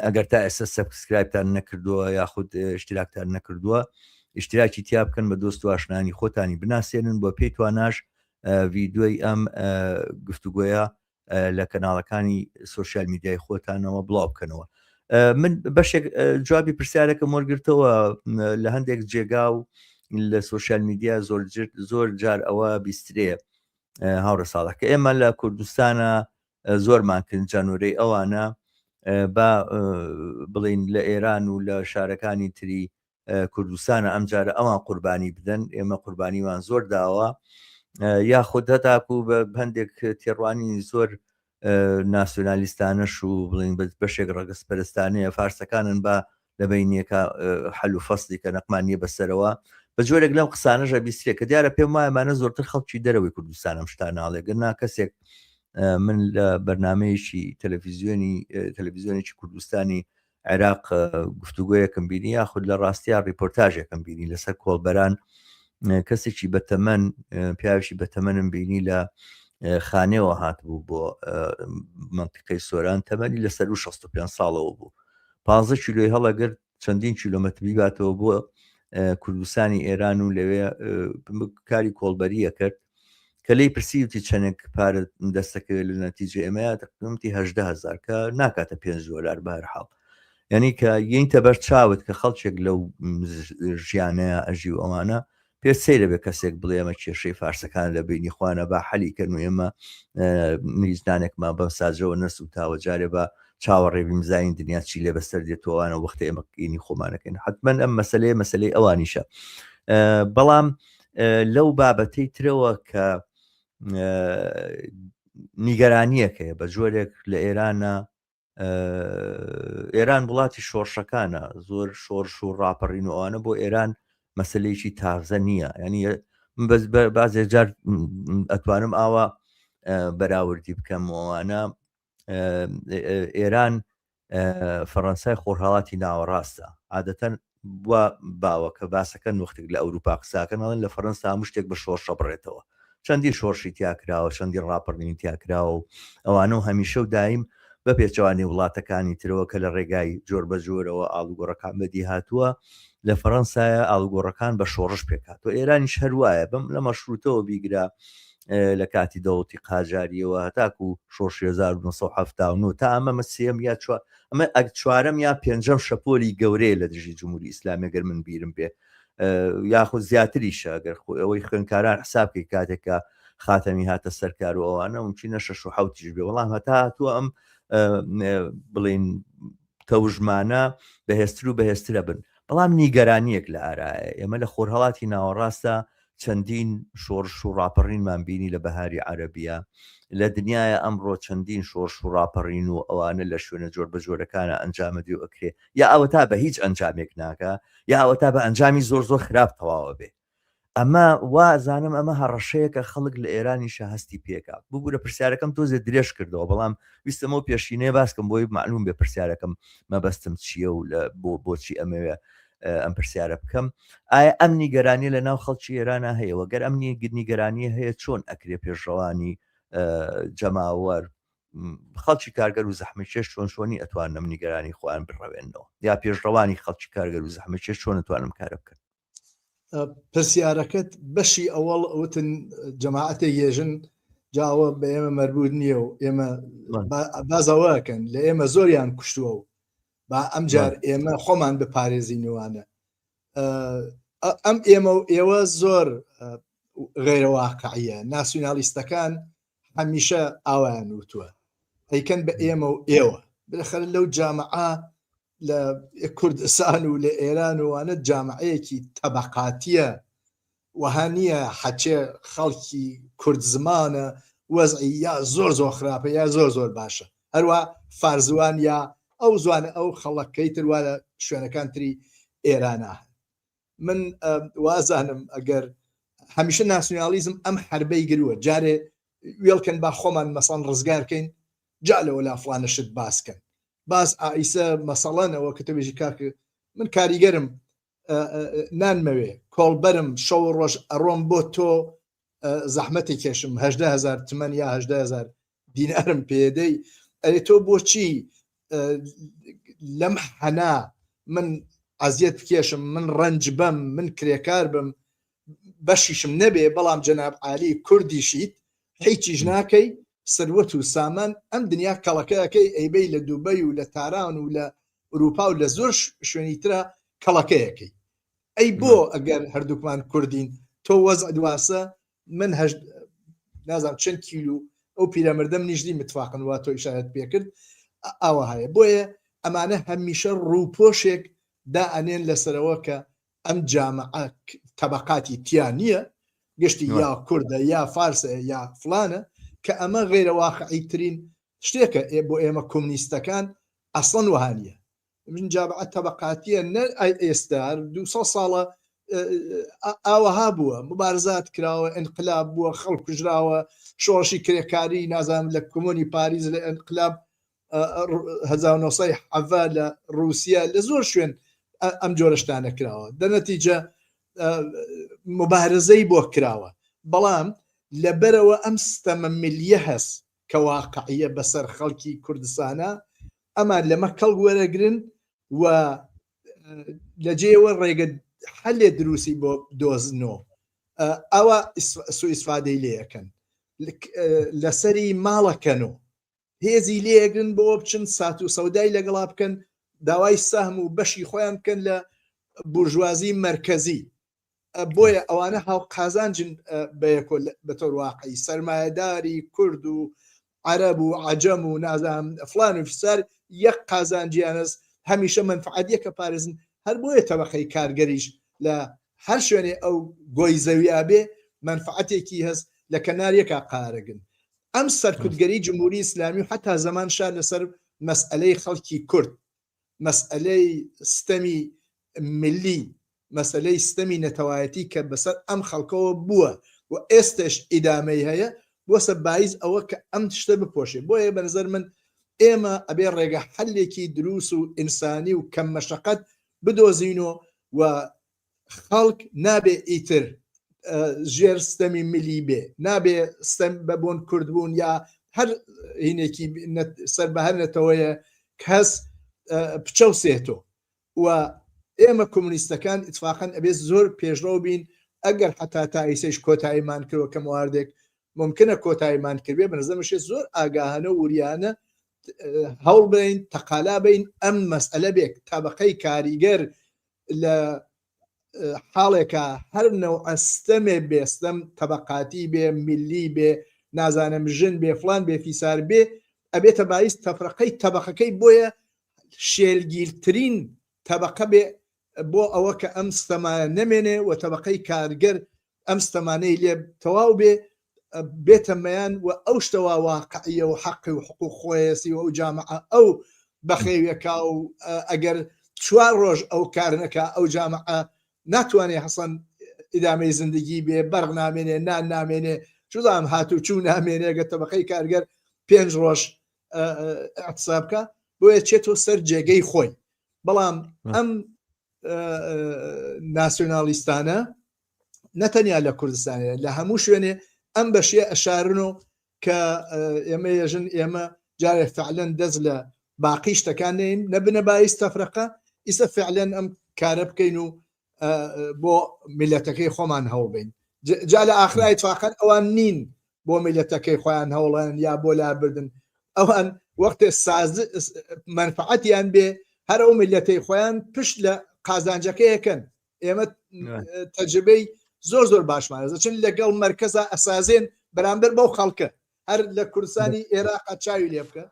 ئەگەر تا ئێستا subscribe تان نەکردووە یاخود اشتراکتان نەکردووە اشتراکی تیا بکەن بە دۆست و ئاشنانی خۆتانی بناسێنن بۆ پێی تواناش ڤیدیۆی ئەم گفتوگۆیە لە کەناڵەکانی social media ی خۆتانەوە بڵاو بکەنەوە من بەشێک جوابی پرسیارەکەم وەرگرتەوە لە هەندێک جێگا و لە social media زۆر زۆر جار ئەوە بیسترێ هاوڕێ ساڵح کە ئێمە لە کوردستانە زۆرمان کرد جانورەی ئەوانە با بڵین لە ئێران و لە شارەکانی تری کوردستانە ئەمجارە ئەوان قوربانی بدەن ئێمە قوربانیمان زۆر داوە یاخود هەتاکو بە هەندێک تێڕوانی زۆر ناسیۆنالیستانەش و بڵین بەشێک ڕەگەزپەرستانەیە فارسەکانن بە لە بەینیەکە حەل و فەسلی کە نەقمان نییە بەسەرەوە بە جۆرێک لەم قسانەش ئەبیسترێ کە دیارە پێم وایە ئەمانە زۆرتر خەڵکی دەرەوەی کوردستان ئەم شتانە ئەڵێ گەر نا کەسێک من لە بەرنمەیەکی تەلەڤیزیۆنی تەلەڤیزیۆنێکی کوردستانی عێراق گفتوگۆیەکم بینی یاخود لە ڕاستیا ڕیپۆرتاژێکم بینی لەسەر کۆڵبەران کەسێکی بەتەمەن پیاوێکی بەتەمەنم بینی لە خانەوە هاتبوو بۆ منطقەی سۆران تەمەنی لە سەر 65 ساڵەوە بوو 15 کیلۆی هەڵەگرت چەندین کیلۆمەتر بیباتەوە بۆ کوردستانی ئێران و لەوێ کاری کۆڵبەریە کرد کە لی پرسیوتی چەندێک پارە دەستەکەوێت لە نەتیجە ئێمە تقریبا هەژدە هەزار کە ناکاتە 5 دۆلار بەهەرحاڵ یعنی کە یینتە بەر چاوت کە خەڵکێک لەو ژیانەیە ئەژی و ئەوانە پێ سەیرە بێ کەسێک بڵێ ئێمە کێشەی فارسەکان لە بینی خوانە با حەلی کەن و ئێمە هیچ نانێکمان بەم ساجەوە نەسووتاوە جارێ بە چاوەڕێ بیم زانین دنیا چی لێ بەسەر دێتەوەوانە وەختە ئێمە قینی خۆمانەکەین حتمما ئەم مەسلەیە مەسلەی ئەوانیشە بەڵام لەو بابەتەی ترەوە کە نیگەرانیەکەیە بە جۆرێک لە ئێرانە ئێران وڵاتی شۆڕشەکانە زۆر شۆڕش و ڕاپەڕین و ئەوانە بۆ ئێران مەسلەیەکی تازە نییە ینی بەس بازێ جار ئەتوانم ئاوا بەراوردی بکەم ئەوانە ئێران فەڕەنسای خۆرهڵاتی ناوەڕاستە عادەتەن وا باوە کە باسەکەن وەختێک لە ئەوروپا قساکەن ئەڵێن لە فەرەنسا هەموو شتێک بە شۆڕشە بڕێتەوە چەندین شۆڕشی تیا کراوە چەندین ڕاپەڕینی تیا کراوە و ئەوانە و هەمیشە و دایم بە پێچەوانەی وڵاتەکانی ترەوە کە لە ڕێگای جۆر بە جۆرەوە ئاڵوگۆڕەکان بەدی هاتووە لە فەرەنسایە ئاڵوگۆڕەکان بە شۆڕش پێکهاتووە ئێرانیش هەر وایە بەم لە مەشروتەوە بیگرە لە کاتی دەوڵەتی قاجاریەوە هەتاکو شۆڕشی 1970 تا ئەمە سێم یا چوار ئەمە ئەگ چوارەم یا پێنجەم شەپۆلی گەورەیە لە دژی جمهوری ئیسلامی گەر من بیرم بێ یاخود زیاتریشە گەر ئەوەی خوێنکاران حسابکەی کاتێک کە خاتەمی هاتە سەرکار و ئەوانە ممکنە شەش و حوتیش بێ بەڵام هەتا هاتووە ئەم بڵین تەوژمانە بەهێزتر و بەهێزترە بن بەڵام نیگەرانیەک لە ئارایە ئێمە لە خۆرهڵاتی ناوەڕاستە چەندین شۆڕش و ڕاپەڕینمان بینی لە بەهاری عەرەبیە، لە دنیایا ئەمڕۆ چەندین شۆڕش و ڕاپەڕین و ئەوانە لە شوێنە جۆربەجۆرەکانا ئەنجامەدرێ و ئەکرێ، یا ئەوەتا بە هیچ ئەنجامێک ناگا، یا ئەوەتا بە ئەنجامی زۆر زۆر خراپ تەواوەبێ. ئەمە وا ئەزانم ئەمە هەڕەشەیەکە خەڵک لە ئێرانیشە هەستی پێکا. ببورە پرسیارەکەم تۆزێ درێژ کردەوە بەڵام ویستم ئەو پێشینەیە باس کەم بۆی مەعلوم بێ پرسیارەکەم مەبەستم چییە و لە بۆ بۆچی ئەمەوێ ئەم پرسیارە بکەم. ئایا ئەم نیگەرانیە لە ناو خەڵکی ئێرانا هەیە و گەر ئەم نیگەرانیە هەیە چۆن ئەکرێ پێشڕەوانی جەماوەر خەڵکی کارگەر و زەحمەتکێش چۆن چۆنی ئەتوانن ئەم نیگەرانی خۆیان بڕەوێننەوە یا پێشڕەوانی خەڵکی کارگەر و زەحمەتکێش چۆن ئەتوانن ئەم کارە بکەن؟ پرسیارەکەت بەشی ئەوەڵ وتن جەماعەتێک یێژن جاوە بە ئێمە مەربوط نییە و ئێمە بازەوەکەن لە ئێمە زۆریان کوشتووە و با ئەم جار ئێمە خۆمان بپارێزینوانە ئەم ئێمە و ئێوە زۆر غیرەواقعیە ناسیونالیستەکان هەمیشە ئاوایان وتووە ئەیکەن بە ئێمە و ئێوە بلەخەر لەو جامعە لە کوردستان و لە ئێران و وانە جامعەیەکی تەبەقاتیە وەها نییە حەچێ خەڵکی کورد زمانە وەزعی یا زۆر زۆر خراپە یا زۆر زۆر باشە هەروە فارزوان یا ئەو زوانە ئەو خەڵەکەی تر وا لە شوێنەکان تری ئێرانە من وازانم ئەگەر هەمیشە ناسیۆنالیزم ئەم حربەی گرووە جارێ وێڵکەن با خۆمان مەسان ڕزگارکەین جا لەوە لا فڵانە شت باسکەن باس ئایسە مەسەڵەن ئەوە کە تەبێژی کاک من کاریگەرم نانمەوێ کۆڵبەرم شەو ڕۆژ ئەڕۆم بۆ تۆ زەحمەتی کێشم هەدهزار تمەن یا هەدهزار دینارم پێدەی ئەرێ تۆ بۆچی لەم حەنا من عەزیەت بکێشم من ڕەنج بەم من کرێکار بم بەشیشم نەبێ بەڵام جەناب عالی کوردیشیت هیچیش ناکەی سەروەت و سامان ئەم دنیا کەڵەکەیەکەی ئەیبەی لە دوبەی و لە تاران و لە ئوروپا و لە زۆر شوێنی ترە کەڵەکەیەکەی ئەی بۆ ئەگەر هەردووکمان کوردین تۆ وەزع واسە من هەشت نازانم چەند کیلو ئەو پیرەمردەم نیژدی متفاقن وا تۆ ئیشارەت پێکرد ئاوا هەیە بۆیە ئەمانە هەمیشە ڕووپۆشێک دائەنێن لەسەرەوە کە ئەم جامعە تەبقاتی تیا نییە گشتی یا کوردە یا فارسە یا فلانە کە ئەمە غیرە واقعی ترین شتێکە ئێ بۆ ئێمە کۆمنیستەکان ئەسڵەن وەها نییە من جامعە تەبقاتیە نە ئێستا 200 ساڵە ئاوەها بووە مبارزات کراوە ئینقلاب بووە خەڵک کوژراوە شۆڕشی کرێکاری نازانم لە کۆمۆنی پاریس لە ئینقلاب 1970 لە رووسیا لە زۆر شوێن ئەم جۆرە شتانە کراوە دەنەتیجە مبارزەی بۆ کراوە بەڵام لەبەرەوە ئەم ستەمە ملیە هەست کە واقعیە بەسەر خەڵکی کوردستانە ئەمان لەمە کەڵک وەرەگرن و لە جێوە ڕێگە حەلێ دروستی بۆ دۆزنۆ ئەوە سوئیسفادەی لێەکەن لەسەری ماڵەکەن و هێزی لێگرن بۆ بچن سات و سەودای لەگەڵا بکەن داوای سەهم و بەشی خۆیان بکەن لە بورژوازی مەرکەزی بۆیە ئەوانە هاوقازانجن بەیەکۆ بەتۆر واقعی سەرمایەداری کورد و عەرەب و عەجەم و نازانم فلان و فیسار یەک قازانجیانەس هەمیشە مەنفعەت یەکە پارێزن هەر بۆیە تەبەقەی کارگەریش لە هەر شوێنێ ئەو گۆی زەویا بێ مەنفعەتێکی هەس لە کەنار یەکا قارەگن ئەم سەرکوتگەری جمهوری ئیسلامی و حتا زەمان شار لەسەر مەسئەلەی خەڵکی کورد مەسئەلەی ستەمی ملی مەسەلەی ستەمی نەتەوایەتی کە بەسەر ئەم خەڵکەوە بووە و ئێستەش ئیدامەی هەیە بووەسە بایز ئەوە کە ئەم شتە بپۆشێ بۆیە بە نظر من ئێمە ئەبێ ڕێگە حەلێکی دروست و ئینسانی و کەم مەشەقەت بدۆزینۆ و خەڵک نابێ ئیتر ژێر ستەمی ملی بێ نابێ ستەم بە بۆن کوردبوون یا هەر هینێکی سەر بە هەر نەتەوەیە کەس بچەوسێتەوە و ئێمە کۆمونیستەکان ئیتفاقەن ئەبێ زۆر پێشڕەو بین ئەگەر حتا تا ئیسەیش کۆتاییمان کردوە کە مواردێک ممکنە کۆتاییمان کردبێ بە نظرم شێ زۆر ئاگاهانە و وریانە هەوڵ بین تەقالا بین ئەم مەسئلە بێک تابقەی کاریگەر لە حاڵێکە هەر نەوعە ستەمێ بێ ستەم تەبقاتی بێ ملی بێ نازانم ژن بێ فلان بێ فیسار بێ ئەبێتە بایس تەفرەقەی تەبقەکەی بۆیە شێلگیرترین تەبەقە بێ بۆ ئەوە کە ئەم ستەمانە نەمێنێ و تەبەقەی کارگەر ئەم ستەمانەی لێ تەواو بێ بێتە مەیان و ئەو شتەوا واقعیە و حەقی و حقوق خۆیەسی و ئەو جامعە ئەو بەخێویەکا و ئەگەر چوار ڕۆژ ئەو کار نەکا ئەو جامعە ناتوانێ حەسەن. ئیدامەی زندگی بێ، بەرق نامێنێ، نان نامێنێ، چوزانم هاتوچوو نامێنێ گەر تەبەقەی کارگەر پێنج ڕۆژ ئیعتساب بکا، بۆیە چێتەوە سەر جێگەی خۆی. بەڵام ئەم ناسیۆنالیستانە نەتەنیا لە کوردستانێ لە هەموو شوێنێ ئەم بەشیە ئەشارن و کە ئێمە یەژن ئێمە جارێ فعلەن دەست لە باقی شتەکان نین نەبنە بایس تەفرەقە ئیسە فعلەن ئەم کارە بکەین و بۆ میلەتەکەی خۆمان هەوڵبین جا لە ئاخرا ئیتفاقەن ئەوان نین بۆ میلەتەکەی خۆیان هەوڵن یا بۆ لابردن ئەوان وەختێ ساز مەنفعەتیان بێ هەر ئەو میلەتەی خۆیان پشت لە قازانجەکەیەکەن ئێمە تەجربەی زۆر زۆر باشمان دەچن لەگەڵ مەرکەزا ئەسازێن بەرامبەر بەو خەڵکە هەر لە کوردستانی عێراق چاوی لێ بکە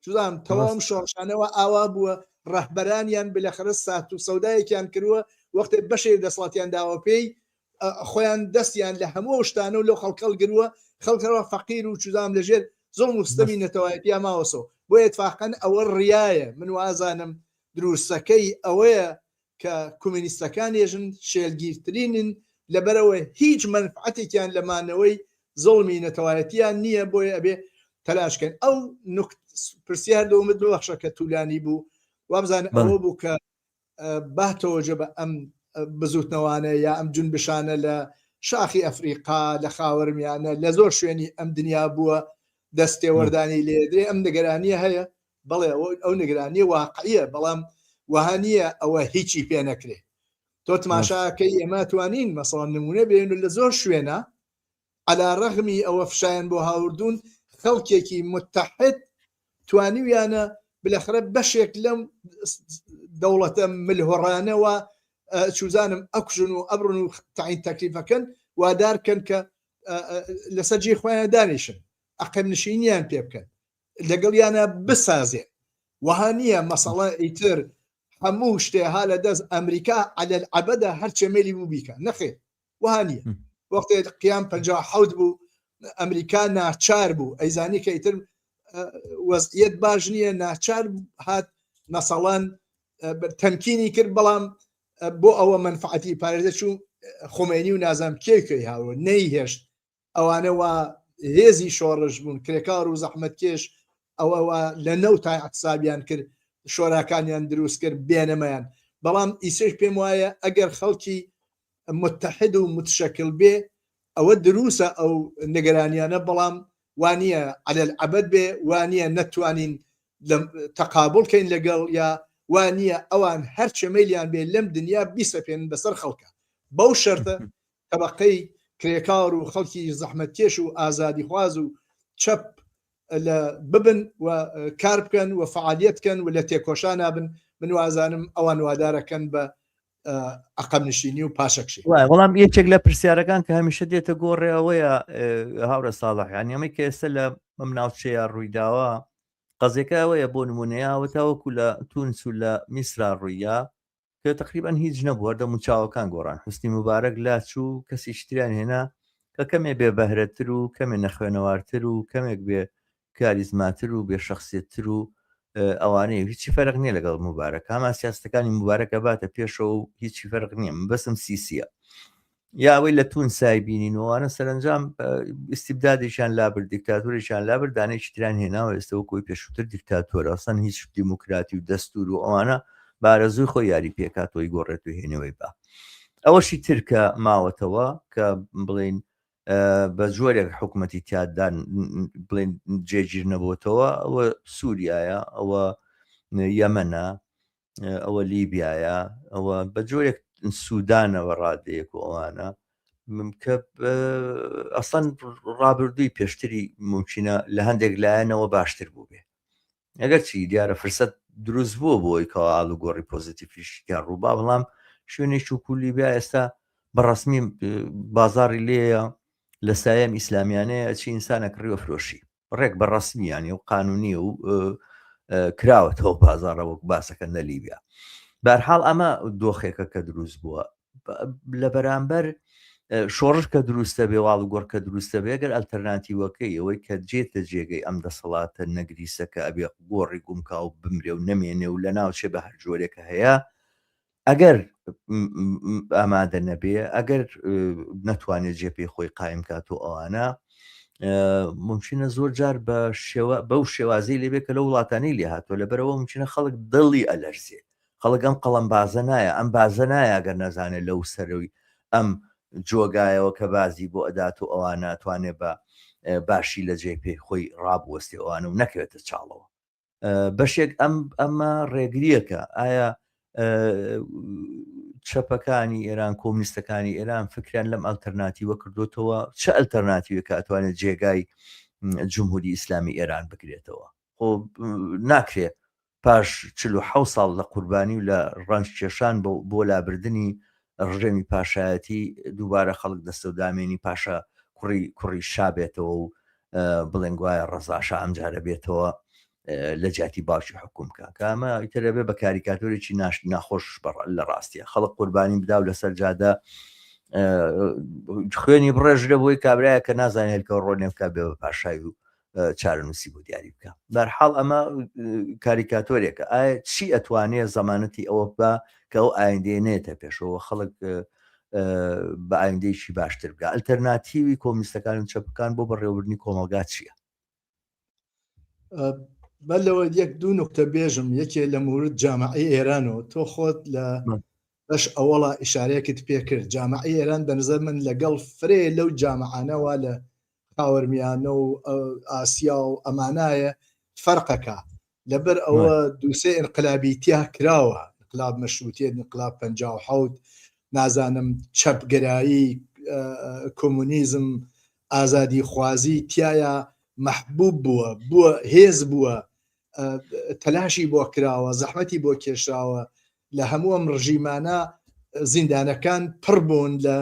چزانام تەواوم شۆڕشانەوە ئاوا بووە ڕەهبەرانیان بلەخەرە سات و سەودایەکیان کردووە وەختێ بەشێک دەسەڵاتیان داوە پێی خۆیان دەستیان لە هەموو شتانە و لەو خەڵکەڵ گرووە خەڵکەوە فەقیر و چزانام لەژێر زوڵم و ستەمی نەتەوایەتیا ماوەسەوە بۆ اتفاقەن ئەوە ڕیایە من وازانم دروستەکەی ئەوەیە کە کومینیستەکان ێژن شێلگیرترینن لەبەرئەوە هیچ مەنفعەتێکیان لە مانەوەی زوڵمی نەتەوایەتیان نییە بۆیە ئەبێ تەلاش کەن ئەو نوکت پرسیار لۆمت ببەخشە کە تولانی بوو وابزانم ئەوە بوو کە باتەوەجە بە ئەم بزوتنەوانە یا ئەم جونبشانە لە شاخی ئەفریقا لە خاوەرمیانە لە زۆر شوێنی ئەم دنیا بووە دەست تێوەردانی لێدرێ ئەم نگەرانیە هەیە بەڵێ ئەو نگرانیە واقعیە بەڵام وەها نییە ئەوە هیچی پێ نەکرێ تۆ تماشاکەی ئێمە توانین مەسەڵەن نمونە بێن لە زۆر شوێنە علا ڕەغمی ئەوە فشایان بۆ هاوردون خەڵکێکی متحد توانیویانە بلەخرە بەشێک لەم دەوڵەتە ملهۆڕانەوە چوزانم ئەکوژن و ئەبرن و تعین تەکلیفەکەن وادارکەن کە لەسەر جێی خۆیان دانیشن ئەقەم نشینیان پێ بکەن لەگەڵیانە بسازێن وەها نییە مەسەڵە ئیتر هەموو شتێ ها لە دەست ئەمریکا عەلەل عەبەدە هەرچێ مەیلی بوو بیکە نەخێر وەها نییە وەختێ قیام 57 بوو ئەمریکا ناچار بوو ئەیزانی کە ئیتر وەزعیەت باش نییە ناچار هات مەسەڵەن تەمکینی کرد بەڵام بۆ ئەوە مەنفعەتی پارێزە چوو خمینی و نازام کێ کوێی هاوە نەیهێشت ئەوانە وا هێزی شۆڕش بوون کرێکار و زەحمەتکێش ئەوە وا لە نەوتا اعتصابیان کرد شۆراکانیان دروست کرد بێنەمەیان بەڵام ئیسەش پێم وایە ئەگەر خەڵکی متحد و متشکل بێ ئەوە دروسە ئەو نگەرانیانە بەڵام وانە عەلەل عەبەد بێ وانە نەتوانین تەقابل کەین لەگەڵ یا وانە ئەوان هەرچێ مەیلیان بێ لەم دنیا بیسەپێنن بەسەر خەڵکە بەو شەرتە تەبەقەی کرێکار و خەڵکی زەحمەتکێش و ئازادیخواز و چەپ لە ببن و کار بکەن و فعالیت کەن و لە تێکۆشانا بن من وازانم ئەوان وادارەکەن بە عەقەب نشینی و پاشەکشێ. وەڵام یەکێک لە پرسیارەکان کە هەمیشە دێتە گۆڕێ ئەوەیە هاوڕێ ساڵح یانی ئەمەی کە ئێستا لە ئەم ناوچەیە ڕوویداوە قەزیەکە ئەوەیە بۆ نمونەیە تاوەکو لە تونس و لە میسرا ڕوویە کە تقریبا هیچ نەبوو هەردەم و چاوەکان گۆڕان حوسنی موبارەک لاچوو کەسیش تریان هێنا کە کەمێ بێ بەهرەتر و کەمێ نەخوێنەوارتر و کەمێک بێ کاریزماتر و بێ شخصیتتر و ئەوانەیە هیچی فەرق نییە لەگەڵ موبارەک هەمان سیاستەکانی موبارەکە باتە پێشەوە و هیچی فەرق نییە من بەسم سیسیە یا ئەوەی لە تونسای بینین و ئەوانە سەرەنجام ئیستیبدادێکیان لابرد دیکتاتۆرێکیان لابرد دانێکی تریان هێناوە ئێستا وەکو ئەوی پێشووتر دیکتاتۆرە ئەسڵەن هیچ دیموکراتی و دەستور و ئەوانە بە ئارەزووی خۆی یاری پێکاتەوەی گۆڕێت و هێنەوەی با ئەوەشی تر کە ماوەتەوە کە بڵین بە جۆرێک حکوومەتی تیادان بڵێن جێگیر نەبووتەوە ئەوە سووریایە ئەوە یەمەنە ئەوە لیبیایە ئەوە بە جۆرێک سوودانەوە ڕادەیەک و ئەوانە کە ئەسڵەن ڕابردووی پێشتری ممکنە لە هەندێک لایەنەوە باشتر بوو بێ ئەگەر چی دیارە فرسەت دروست بووە بۆی کەوا ئالوگۆڕی پۆزیتیفیشیان ڕووبا بەڵام شوێنێک وەکو لیبیا ئێستا بەڕسمی بازاری لێیە لە سایەم ئیسلامیانەیە چی ئینسانە کڕیوە فرۆشی ڕێک بە ڕەسمی یانی و قانونی و کراوەتەوە بازاڕە وەک باسەکەن لە لیبیا بارحاڵ ئەمە دۆخێکە کە دروست بووە لە بەرامبەر شۆڕش کە دروستە بێ واڵ گۆڕ کە دروستە بێ گەر ئەلتەرناتیوەکەی ئەوەی کە جێتە جێگەی ئەم دەسەڵاتە نەگریسە کە ئەبێ گۆڕی گومکا و بمرێ و نەمێنێ و لە ناوچێ بە هەر جۆرێکە هەیە. ئەگەر ئامادە نەبێ ئەگەر نەتوانێت جێپێی خۆی قایم کات و ئەوانە ممکنە زۆر جار بە شێوە بەو شێوازی لێبێ کە لە وڵاتانی لێ هاتووە لەبەرەوە ممکنە خەڵک دڵی ئەلەرزێ خەڵک ئەم قەڵەم بازە نایە ئەم بازە نایە ئەگەر نەزانێت لەو سەرەوەی ئەم جۆگایەوە کە بازی بۆ ئەدات و ئەوانە توانێت بە باشی لە جێ پێی خۆی ڕابوەستێ ئەوانە و نەکەوێتە چاڵەوە بەشێک ئەم ئەمە ڕێگریەکە ئایا چەپەکانی ئێران کۆمنیستەکانی ئێران فکریان لەم ئەلتەرناتیوە کردوتەوە چ ئەلتەرناتیوێکە ئەتوانێت جێگای جمهوری ئیسلامی ئێران بگرێتەوە خۆ ناکرێت پاش 46 ساڵ لە قوربانی و لە ڕەنج کێشان بۆ لابردنی ڕژێمی پاشایەتی دووبارە خەڵک دەستە و دامێنی پاشا کوڕی کوڕی شا بێتەوە و بڵێن گوایە ڕەزاشا ئەمجارە بێتەوە لە جیاتی باوکی حکوم بکە کە ئەمە ئیتر ئەبێ بە کاریکاتۆرێکی ناش ناخۆش لە ڕاستیە خەڵک قوربانی بدا و لەسەر جادە خوێنی بڕێژرە بۆی کابرایە کە نازانێت هێلکە ڕۆنێ بکە بێ بە پاشای و چارەنووسی بۆ دیاری بکە بەرحاڵ ئەمە کاریکاتۆرێکە ئایا چی ئەتوانێ زەمانەتی ئەوە بە کە ئەو ئایندەیە نێتە پێشەوە خەڵک بە ئایندەیەکی باشتر بگە ئەلتەرناتیوی کۆمیستەکان و چەپەکان بۆ بەڕێوەبردنی کۆمەڵگا چییە؟ بەر لەوە یەک دوو نوکتە بێژم یەکێ لە مورد جامعی ئێرانەوە تۆ خۆت لە بەش ئەوەڵا ئیشارەیەکت پێکرد جامعی ئێران بە نظر من لەگەڵ فرێ لەو جامعانەوە لە خاوەرمیانە و ئاسیا و ئەمانایە فەرقەکە لەبەر ئەوە دووسێ ئینقلابی تیا کراوە انقلاب مەشروتیت انقلاب 57 نازانم چەپگەرایی کۆمۆنیزم ئازادی خوازی تایە محبوب بووە بووە هێز بووە تەلاشی بۆ کراوە زەحمەتی بۆ کێشراوە لە هەموو ئەم ڕژیمانە زیندانەکان پڕ بوون لە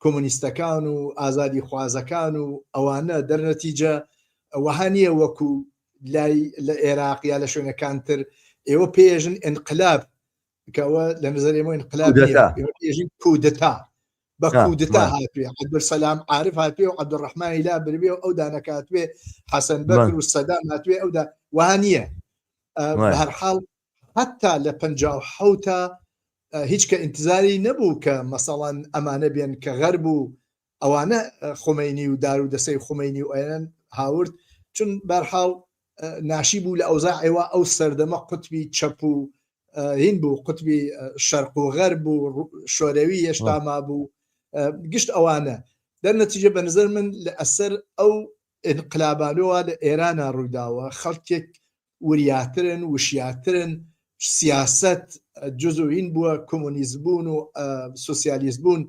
کۆمۆنیستەکان و ئازادی خوازەکان و ئەوانە دەرنەتیجە وەها نییە وەکو لای لە عێراق یا لە شوێنەکان تر ئێوە پێژن ئینقلاب کە ئەوە لە نظر ئێمە ئینقلاب پێژن کودەتا بە کودەتا هاتوێ عەبدولسەلام عارف هاتوێ و عەبدولڕەحمانی لا بربێ و ئەو دانەکاتوێ حەسەن بەکر و سەدام هاتوێ ئەودا وها نییە بەهەرحاڵ حتا لە 57 هیچ کە ئینتزاری نەبوو کە مەسەڵەن ئەمانە بێن کە غەرب و ئەوانە خومەینی و دار و دەسەی خومەینی و ئەیان هاورد چون بەرحاڵ ناشی بوو لە ئەوزاعێوە ئەو سەردەمە قوتبی چەپ و هین بوو قوتبی شەرق و غەرب و شۆرەوی هێشتا مابوو گشت ئەوانە دەرنەتیجە بە نظر من لە ئەسەر ئەو ئینقلابانەوە لە ئێرانە ڕوویداوە خەڵکێک وریاترن وشیاترن سیاسەت جزوین بووە کۆمۆنیست بوون و سوسیالیست بوون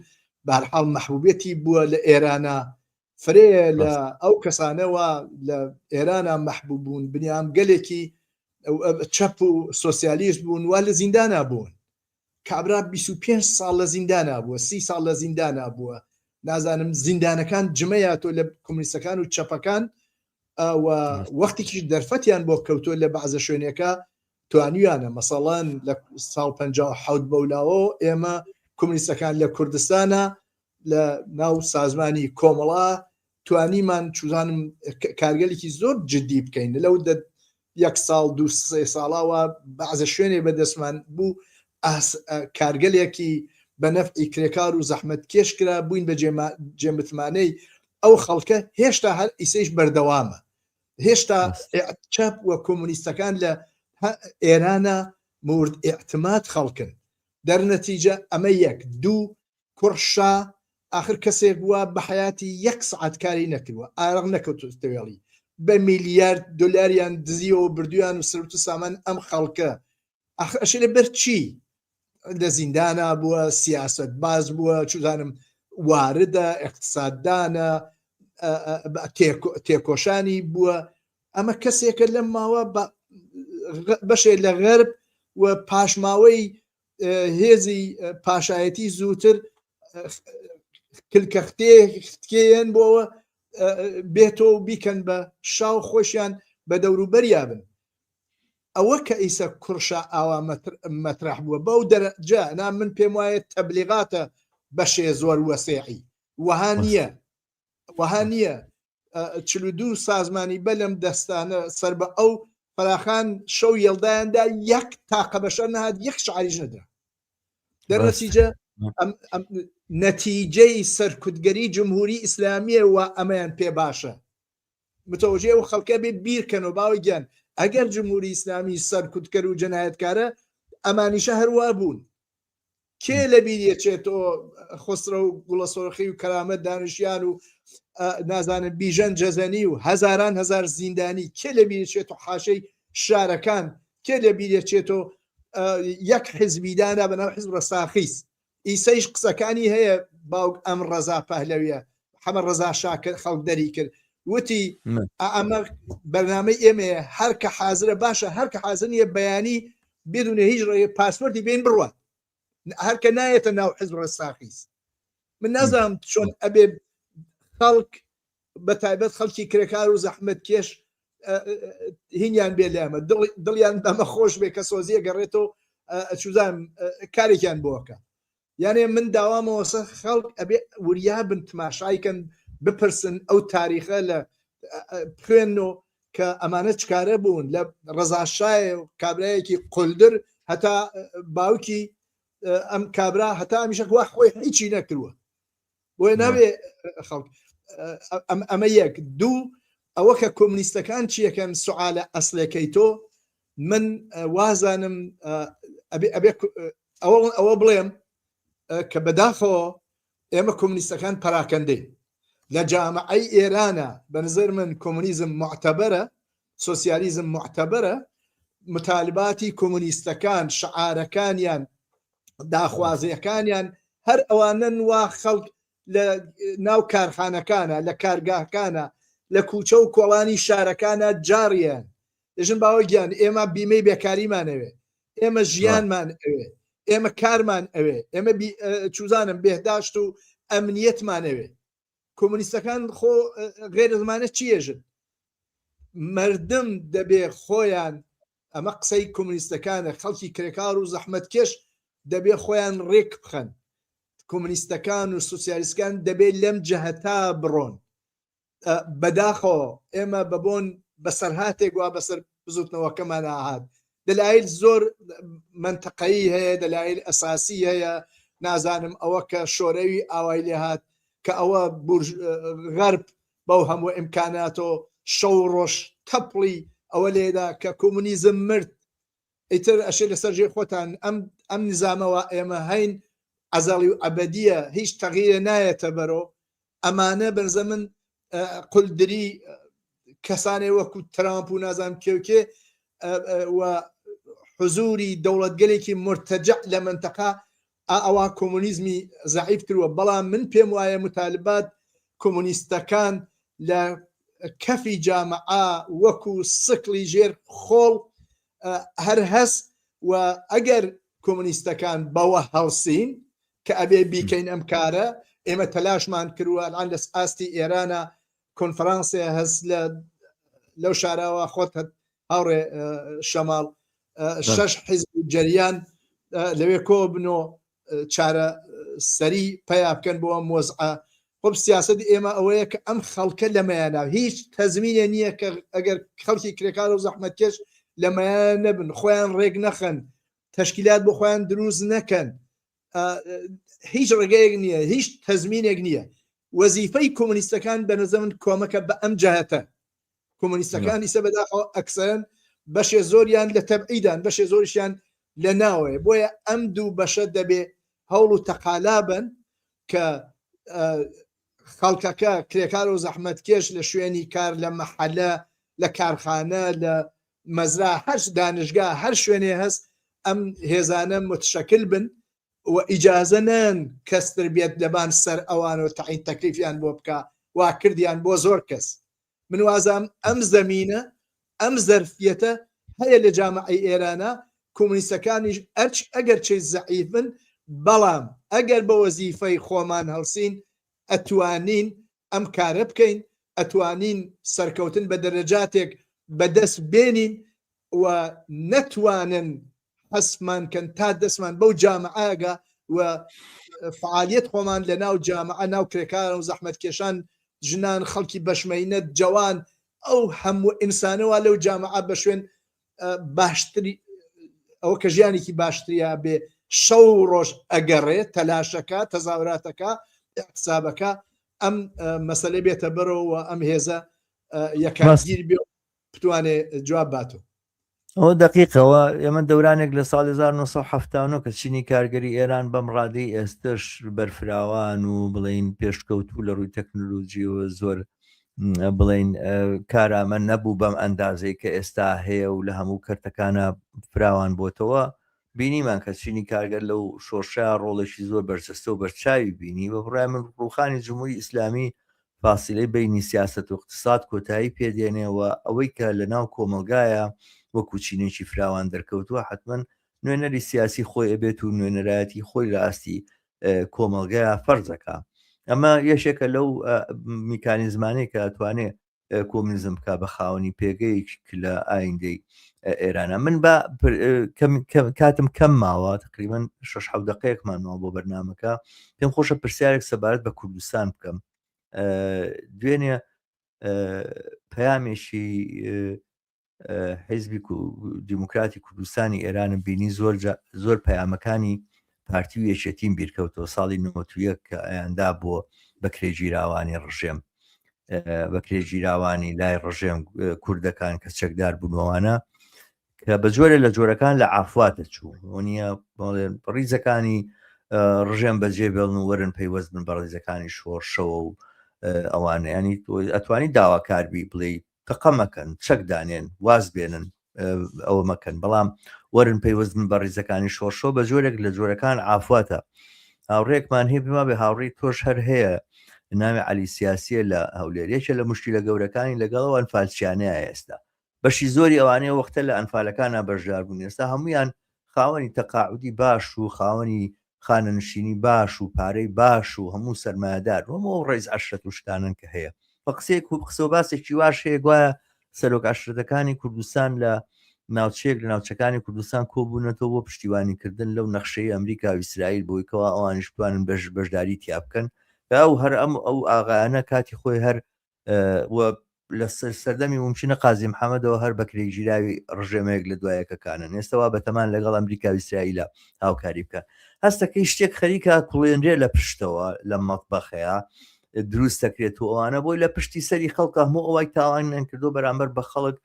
بەهەرحاڵ مەحبوبێتی بووە لە ئێرانە فرەیە لە ئەو کەسانەوە لە ئێرانە مەحبوب بوون بنیام گەلێکی چەپ و سۆسیالیست بوون وا لە زیندانا بوون کابرا 25 ساڵ لە زیندانا بووە سی ساڵ لە زیندانا بووە نازانم زیندانەکان جمەیە تۆ لە کۆمونیستەکان و چەپەکان و وەختێکیش دەرفەتیان بۆ کەوتووە لە بەعزە شوێنێکە توانیویانە مەسەڵەن لە ساڵ 57 بەولاوە ئێمە کۆمونیستەکان لە کوردستانە لە ناو سازمانی کۆمەڵا توانیمان چوزانم کارگەلێکی زۆر جددی بکەین لەو یەک ساڵ دو سێ ساڵاوە بەعزە شوێنێ بەدەستمان بوو کارگەلێکی بە نەفعی کرێکار و زەحمەت کێش کرا بووین بە جێمتمانەی ئەو خەڵکە هێشتا هەر ئیسەیش بەردەوامە هێشتا چەپ و کۆمۆنیستەکان لە ئێرانە مورد ئیعتماد خەڵکن دەرنەتیجە ئەمە یەک دوو کوڕ شا ئاخر کەسێک بووە بە حەیاتی یەک سەعات کاری نەکردووە ئارەق نەکەوتووە تەوێڵی بە میلیارد دۆلاریان دزیەوە بردویان و سەروت و سامان ئەم خەڵکە ئاخر ئەشێ لەبەر چی لە زیندانا بووە سیاسەت باز بووە چزانم واردە اقتصاددانە تێکۆشانی بووە ئەمە کەسێکە لەم ماوە بەشێ لە غەرب و پاشماوەی هێزی پاشایەتی زووتر کلکەختێ بۆەوە بێتەوە و بیکەن بە شاو خۆشیان بە دەوروبەریا بن ئەوە کە ئیسە کوڕشا ئاوا مەترەح بووە بەو دەرەجە نا من پێم وایە تەبلیغاتە بەشێ زۆر وەسێعی وەها نییە وەها نییە 42 سازمانی بەلەم دەستانە سەر بە ئەو فراخان شەو یەڵدایاندا یەک تاقە بەشەر نەهات یەک شعاریش نەدرا. دەرنەتیجە نەتیجەی سەرکوتگەری جمهوری ئیسلامیە و ئەمەیان پێ باشە متەوەجێ ئەو خەڵکە بێ بیرکەنەوە باوە گیان ئەگەر جمهوری ئیسلامی سەرکوتکەر و جەنایەتکارە ئەمانیشە هەروا بوون کێ لە بیریەچێتەوە خسرە و گوڵە سۆرخی و کەرامەت دانشیان و نازانم بیژەن جەزەنی و هەزاران هەزار زیندانی کێ لە بیرچێت و حاشەی شارەکان کێ لە بیرەچێتەوە یەک حزبی دانا بە ناو حزب ڕەساخیز ئیسەیش قسەکانی هەیە باوک ئەم ڕەزا پەهلەویە حەمە ڕەزا شاکر خەڵک دەری کرد وتی ئەمە بەرنامەی ئێمەیە هەر کە حازرە باشە هەر کە حازر نییە بەیانی بدونێ هیچ ڕێ پاسپۆرتی بین بڕوات هەر کە نایەتە ناو حزب ڕەساخیز من نازانم چۆن ئەبێ خەڵک بە تایبەت خەڵکی کرێکار و زەحمەت کێش هینیان بێ لەمە دڵیان بەمە خۆش بێ کە سۆزیە گەڕێتەوە چوزان کارێکیان بۆکە یانێ من داوامەوەسە خەڵک ئەبێ وریا بن تماشایکەن بپرسن ئەو تاریخە لە بخوێن و کە ئەمانە چکارە بوون لە ڕەزاشایە و کابرایەکی قولدر هەتا باوکی ئەم کابرا هەتا ئەمیشە وا خۆی هیچی نەکردووە بۆیە نابێ خەڵک ئەمە یەک دوو ئەوە کە کۆمنیستەکان چیەکەن سوعاالە ئەسلەکەی تۆ من وازانم ئەبێ ئەبێ ئەوە ئەوە بڵێم کە بەداخەوە ئێمە کۆمنیستەکان پەراکەندەین لە جامعەی ئێرانە بە نظر من کۆمۆنیزم معتەبەرە سۆسیالیزم معتەبەرە متالباتی کۆمۆنیستەکان شعارەکانیان داخوازیەکانیان هەر ئەوانەن وا خەڵک لە ناو کارخانەکانە لە کارگاکانە لە کوچە و کۆڵانی شارەکانە جاڕیان دەژن باوە گیان ئێمە بیمەی بێکاریمانەوێ ئێمە ژیانمان ئەوێ ئێمە کارمان ئەوێ ئێمە چوزانم بێهداشت و ئەمنیەتمانەوێ کۆمۆنیستەکان خۆ غێرە زمانە چیێژن مردم دەبێ خۆیان ئەمە قسەی کۆمۆنیستەکانە خەڵکی کرێکار و زەحمەتکێش دەبێ خۆیان ڕێک بخەن کۆمۆنیستەکان و سوسیالیستکان دەبێ لەم جەهەتا بڕۆن بەداخەوە ئێمە بەبۆن بەسەرهاتێک وا بەسەر بزوتنەوەکەمان هات دەلایل زۆر منتەقەیی هەیە دەلایل ئەساسی هەیە نازانم ئەوە کە شۆرەوی ئاوای لێهات کە ئەوە غەرب بەو هەموو ئیمکاناتۆ شەو ڕۆژ تەپڵی ئەوە لێدا کە کۆمونیزم مرد ئیتر ئەشێ لەسەر جێی خۆتان ئەم ئەم نزامەوە ئێمە هەین ئەزەڵی و ئەبەدیە هیچ تەغیرە نایەتە بەرۆ ئەمانە بەرزە من قولدری کەسانێ وەکو ترامپ و نازانم کێوکێ و حزوری دەوڵەتگەلێکی مرتەجع لە منتەقە ئەوا کۆمۆنیزمی زەعیف کردووە، بەڵام من پێم وایە موتالبات کۆمۆنیستەکان لە کەفی جامعە وەکو سکڵی ژێر خۆڵ هەر هەس و ئەگەر کۆمۆنیستەکان بەوە هەڵسین کە ئەبێ بیکەین ئەم کارە ئێمە تەلاشمان کردووە الان لە ئاستی ئێرانە کۆنفرانسێ هەس لە لەو شاراوە خۆت هاوڕێ شەماڵ شەش حیزب و جەریان لەوێ کۆ بنۆ چارە سەری پیا بکەن بۆ ئەم وەزعە خۆب سیاست ئێمە ئەوەیە کە ئەم خەڵکە لەمەیانە هیچ تەزمینێ نییە کە ئەگەر خەڵکی کرێکار و زەحمەتکێش لەمەیان نەبن خۆیان ڕێک نەخەن تەشکیلات بۆ خۆیان دروست نەکەن هیچ ڕێگەیەک نییە هیچ تەزمینێک نییە وەزیفەی کۆمۆنیستەکان بە نەزەر من کۆمەکە بە ئەم جهتە کۆمۆنیستەکان ئیسە بەداخەوە ئەکسەرەن بەشێ زۆریان لە تەبعیدان بەشێ زۆریشیان لە ناوەیە بۆیە ئەم دوو بەشە دەبێ هەوڵ و تەقالا بن کە خەڵکەکە کرێکار و زەحمەتکێش لە شوێنی کار لە مەحەلە لە کارخانە لە مەزرا هەر دانشگا هەر شوێنێ هەست ئەم هێزانە متشەکل بن و ئیجازە نەن کەستر بێت لەبان سەر ئەوان و تەعین تەکلیفیان بۆ بکا وا کردیان بۆ زۆر کەس من وازام ئەم زەمینە ئەم زەرفیەتە هەیە لە جامعەی ئێرانە کۆمۆنیستەکانیش ئەرچ ئەگەر چی زەعیف بن بەڵام ئەگەر بە وەزیفەی خۆمان هەڵسین ئەتوانین ئەم کارە بکەین ئەتوانین سەرکەوتن بە دەرەجاتێک بەدەست بێنین و نەتوانن حەسمان کەن تا دەستمان بەو جامعەگە و فعالیت خۆمان لە ناو جامعە ناو کرێکاران و زەحمەتکێشان ژنان خەڵکی بەشمەینەت جەوان ئەو هەموو ئینسانەوە لەو جامعە بە شوێن باشتری ئەوە کە ژیانێکی باشتریا بێ. شەو و ڕۆژ ئەگەڕێ تەلاشەکە تەزاوراتەکە حسابەکە ئەم مەسەلەی بێتە بەرەوە ئەم هێزە یەکانگیر بێ بتوانێ جواب باتەوە. ئەوە دەقیقەوە ئێمە دەورانێک لە ساڵی 1970 کە چینی کارگەری ئێران بەم ڕادەی ئێستش بەرفراوان و بڵین پێشکەوتوو لە ڕووی تەکنولوژیەوە زۆر بڵین کارامە نەبوو بەم ئەندازەی کە ئێستا هەیە و لە هەموو کەرتەکانە فراوان بۆتەوە بینیمان کە چینی کارگەر لەو شۆرشە ڕۆڵێکی زۆر بەرجەستە و بەرچاوی بینی بە بڕای من ڕوخانی جمهوری ئیسلامی فاسیلەی بەینی سیاسەت و اقتصاد کۆتایی پێدێنێ و ئەوەی کە لە ناو کۆمەڵگایە وەکو چینێکی فراوان دەرکەوتووە حەتمەن نوێنەری سیاسی خۆی ئەبێت و نوێنەرایەتی خۆی لە ئاستی کۆمەڵگەیا فەرزەکا ئەمە یەکێکە لەو میکانیزمانەی کە ئەتوانێ کۆمنیزم بکا بە خاوەنی پێگەیەک لە ئایندەی ئێرانە من بە کاتم کەم ماوە تقریبا 6 دقەیەکمان ماوە بۆ بەرنمەکە پێم خۆشە پرسیارێک سەبارەت بە کوردستان بکەم دوێنێ پەیامێکی حیزبی دیموکراتی کوردستانی ئێرانم بینی زۆر زۆر پەیامەکانی پارتی و یەکێتیم بیرکەوتەوە ساڵی 91 کە ئەیاندا بۆ بەکرێگیراوانی ڕژێم بەکرێگیراوانی لای ڕژێم کوردەکان کە چەکدار بوونەوەوانە کە بە جۆرە لە جۆرەکان لە عافواتە چوو نییە ڕیزەکانی ڕژێم بەجێ بێڵن و وەرن پەیوەست بن بە ڕیزەکانی شۆڕشەوە و ئەوانە ینی ئەتوانی داواکاربی بڵێ تەقە مەکەن، چەک دانێن، واز بێنن، ئەوە مەکەن، بەڵام وەرن پەیوەست بن بە ڕیزەکانی شۆڕشەوە بە جۆرێک لە جۆرەکان عافواتە. هاوڕێکمان هەیە پێم وابێ هاوڕێی تۆش هەر هەیە ناوی عەلی سیاسیە لە هەولێر یەکێ لە مشکیلە گەورەکانی لەگەڵ ئەو ئەنفالچیانەیە ئێستا بەشی زۆری ئەوانەیە وەختە لە ئەنفالەکانا بەشدار بوون ئێستا هەمویان خاوەنی تەقاعودی باش و خاوەنی خانەنشینی باش و پارەی باش و هەموو سەرمایەدار و هەموو ئەو ڕەئیس عەشرەت و شتانەن کە هەیە بە قسەیەک و قسە و باسێکی واش هەیە گوایە سەرۆک عەشرەتەکانی کوردستان لە ناوچەیەک لە ناوچەکانی کوردستان کۆبوونەتەوە بۆ پشتیوانیکردن لەو نەخشەی ئەمریکا و ئیسرائیل بۆی کەوا ئەوانیش بتوانن بەش بەشداری تیا بکەن ئەو هەر ئەم ئەو ئاغایانە کاتی خۆی هەر و لە سەردەمی مومچینە قازی محەممەدەوە هەر بەکرێگیراوی ڕژێمەیەک لە دوایەکەکانن ئێستاوا بەتەمان لەگەڵ ئەمریکا و ئیسرائیلە هاوکاری بکەن هەستەکەی شتێک خەریکە کوڵێنرێ لە پشتەوە لە مەتبەخەیە دروست دەکرێت و ئەوانە بۆی لە پشتی سەری خەڵکە هەموو ئەوەی تاوانیان کردو بەرامبەر بە خەڵک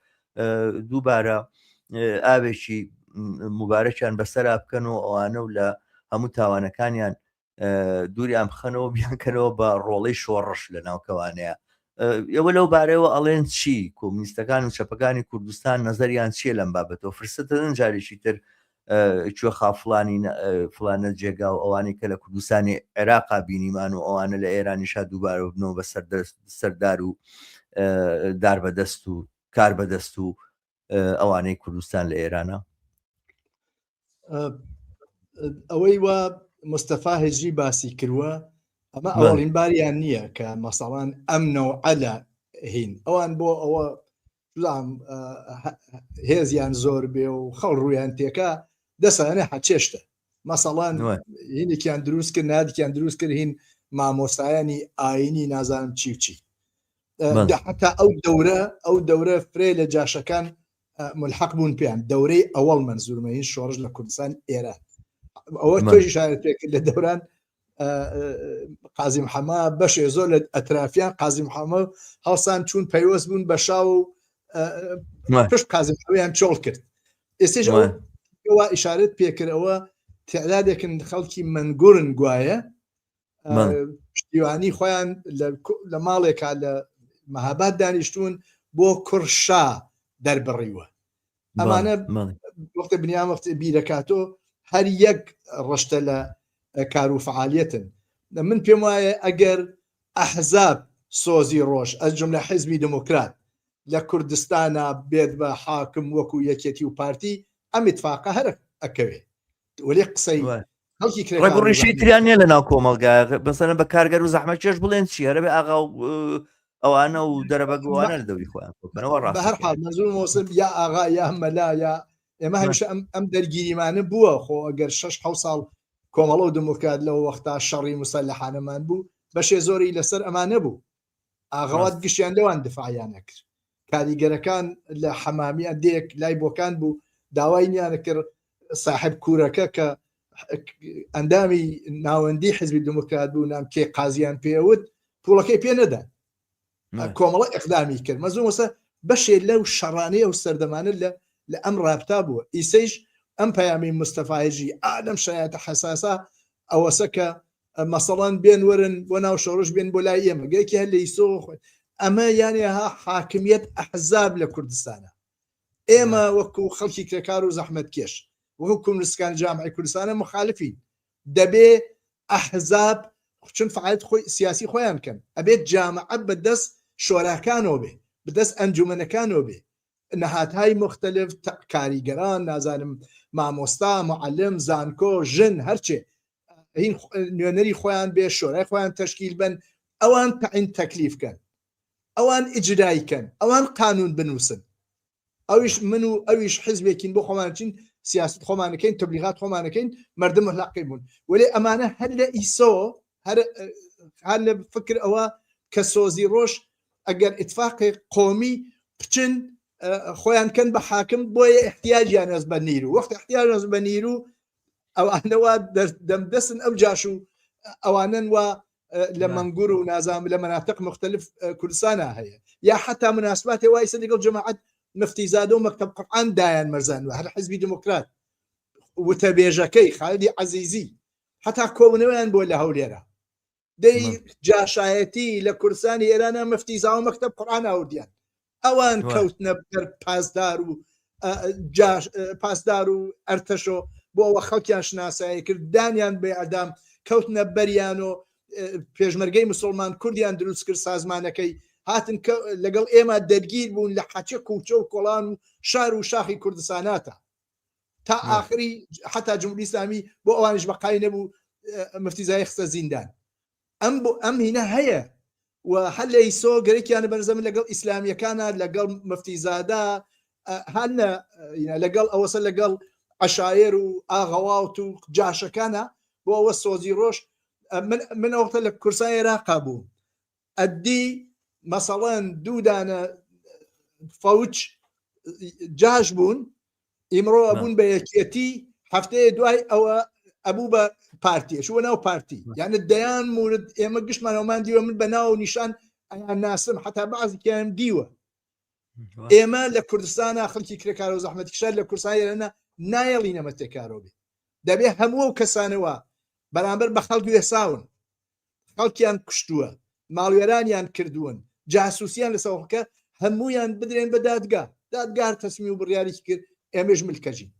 دووبارە ئاوێکی مبارەکیان بەسەرا بکەن و ئەوانە و لە هەموو تاوانەکانیان دووریان بخەنەوە بیانکەنەوە بە ڕۆڵەی شۆڕش لە ناوکەوانەیە ئێوە لەو بارەوە ئەڵێن چی کۆمنیستەکان و چەپەکانی کوردستان نظریان چییە لەم بابەتەوە فرسەتەدەن جارێکی تر کوێخا فلانی فلانە جێگا و ئەوانەی کە لە کوردستانی عێراقا بینیمان و ئەوانە لە ئێرانیشا دووبارە ببنەوە بە سەردار و دار بەدەست و کار بەدەست و ئەوانەی کوردستان لە ئێرانە؟ ئەوەی وا مستەفا هجری باسی کردووە ئەمە ئەوڵین باریان نییە کە مەساڵان ئەم نەوعە لە هین ئەوان بۆ ئەوە لام هێزیان زۆر بێ و خەڵ ڕوویان تێکا دەسانە حەچێشتە مەسەڵان هینێکیان دروست کرد نادیان دروست کرد هین مامۆستایانی ئاینی نازانم چی و چی حتا ئەو دەورە ئەو دەورە فرێ لە جاشەکان ملحق بوون پێیان دەورەی ئەوەڵ مەنزورمە هین شۆڕش لە کوردستان ئێران ئەوە تۆژی شارەت پێکرد لە دەوران قازی محەممە بەشێ زۆر لە ئەترافیان قازی محەممە هەڵسان چوون پەیوەست بوون بە شاو و پشت قازی محەممەیان چۆڵ کرد ئێستش ئەوە ئیشارەت پێکردەوە تعدادێکن خەڵکی منگورن گوایە پشتیوانی خۆیان لە ماڵێکا لە مەهاباد دانیشتون بۆ کوڕ شا دەربڕیوە ئەمانە وەختە بنیام وەختە بیرەکاتۆ هەر یەک ڕشتە لە کار و فعالیتن من پێم وایە ئەگەر ئەحزاب سۆزی ڕۆژ ئەس جملە حزبی دموکرات لە کوردستانە بێت بە حاکم وەکو یەکێتی و پارتی ئەم اتفاقە هەر ئەکەوێ وەلێ قسەی خەڵکی کرێکار ڕەگ و ڕیشەی تریان نییە لە ناو کۆمەڵگا بەسەرە بە کارگەر و زەحمەتکێش بڵێن چی هەرەبێ ئاغا و ئەوانە و دەرەبەگوانە لە دەوری خۆیان کۆبکەنەوە ڕاست بە هەر حاڵ مەنزور مۆسم یا ئاغا یا مەلا یا ئێمە هەمیشە ئەم ئەم دەرگیریمانە بووە خۆ ئەگەر شەش حەو ساڵ کۆمەڵە و دموکرات لەو وەختا شەڕی مسەلحانەمان بوو بەشێ زۆری لەسەر ئەمانە بوو ئاغەوات گشتیان لەوان دفاعیان ئەکرد کاریگەرەکان لە حەمامی ئەندێک لای بۆکان بوو داوای نیانە کرد ساحب کوورەکە کە. ئەندامی ناوەندی حزبی دموکرات بوو نام کێ قازیان پێوت پوڵەکەی پێ نەدان کۆمەڵە ئەقدامی کرد مەزوو وەسە بەشێ لەو شەڕانەی ئەو سەردەمانە لە لە ئەم ڕابتا بووە ئیسەیش ئەم پەیامی مستەفایژی ئالەم شایەتە حەساسا ئەوەسە کە مەسەڵەن بێن وەرن بۆ ناو شۆڕش بێن بۆ لای ئێمە گەکی هەر لە ئیسۆ ئەمە یانێ ها حاکمیت ئەحزاب لە کوردستانە ئێمە وەکو خەڵکی کرێکار و زەحمەتکێش وەکو کۆمونیستەکانی جامعی کوردستانە مخالفین دەبێ ئەحزاب چون فعالیت خۆی سیاسی خۆیان کەن ئەبێت جامعە بەدەست شۆراکانەوە بێ بەدەست ئەنجومەنەکانەوە بێ نەهاتهای مختلف کاریگەران نازانم مامۆستا معلم زانکۆ ژن هەرچێ هین نوێنەری خۆیان بێ شۆرای خۆیان تەشکیل بن ئەوان تەعین تەکلیف کەن ئەوان ئیجرای کەن ئەوان قانون بنووسن ئەویش من و ئەویش حزبێکین بۆ خۆمان چین سیاست خۆمانەکەین تەبلیغات خۆمانەکەین مردم هەلاقی بوون وەلێ ئەمانە هەر لە ئیسۆ هەر هەر لە فکر ئەوە کە سۆزی ڕۆژ ئەگەر ئیتفاقی قۆمی بچن خۆیان کەن بە حاکم بۆیە احتیاجیان هەست بە نیرو وەخت احتیاج هەست بە نیرو ئەوانەوە دەمدەسن ئەو جاش و ئەوانن وا لە مەنگور و نازام لە مناتق مختلف کوردستانە هەیە یا حتا مناسباتی وایسە لەگەڵ جەماعەت مفتیزادە و مەکتب قورآن دایان مەرزان و هەر حزبی دیموکرات وتەبێژەکەی خالدی عەزیزی حتا کۆبوونەوەیان بۆ لە هەولێرە دەی جاشایەتی لە کوردستانی ئێرانە مفتی زاوە مەکتب قورآن ئاوردیان ئەوان کەوتنە بەر پاسدار و پاسدار و ئەرتەشۆ بۆ ئەوە خەڵکیان شناسایی کرد دانیان بە ئەدام کەوتنە بەریان و پێشمەرگەی مسلمان کوردیان دروست کرد سازمانەکەی هاتن لەگەڵ ئێمە دەرگیر بوون لە حەچە کوچە و کۆڵان و شار و شاخی کوردستاناتە تا ئاخری حتا جمهوری ئیسلامی بۆ ئەوانیش بەقای نەبوو مفتیزای خستە زیندان ئەم بۆ ئەم هینە هەیە و هەر لە ئیسۆ گەرەکیانە بەرزە من لەگەڵ ئیسلامیەکانە لەگەڵ مفتیزادە هەنە لەگەڵ ئەوەسە لەگەڵ عشایر و ئاغەواوت و جاشەکانە بۆ ئەوە سۆزی ڕۆژ من من ئەوختە لە کورسای عێراقا بووم ئەدی مەسەڵەن دوو دانە فەوج جاش بوون ئیمڕۆ ئەبوون بە یەکێتی هەفتەیە دوای ئەوە ئەبوو بە پارتی چوە ناو پارتی یانە دەیان مورد ئێمە گشتمانەوەمان دیوە من بە ناو نیشان ئەیان ناسم حتا بەعزیان دیوە ئێمە لە کوردستانە خەڵکی کرێکار و زەحمەتکشار لە کوردستان ئێرەە نایەڵی نەمە تێکارەوە بێ دەبێ هەموو ئەو کەسانەوە بەرامبەر بە خەڵک وێساون خەڵکیان کوشتووە، ماڵوێرانیان کردوون، جاسوسیان لەسەر خەڵکە، هەموویان بدرێن بە دادگا، دادگا هەر تەسمیم و بڕیارێکی کرد ئێمەش ملکەجین.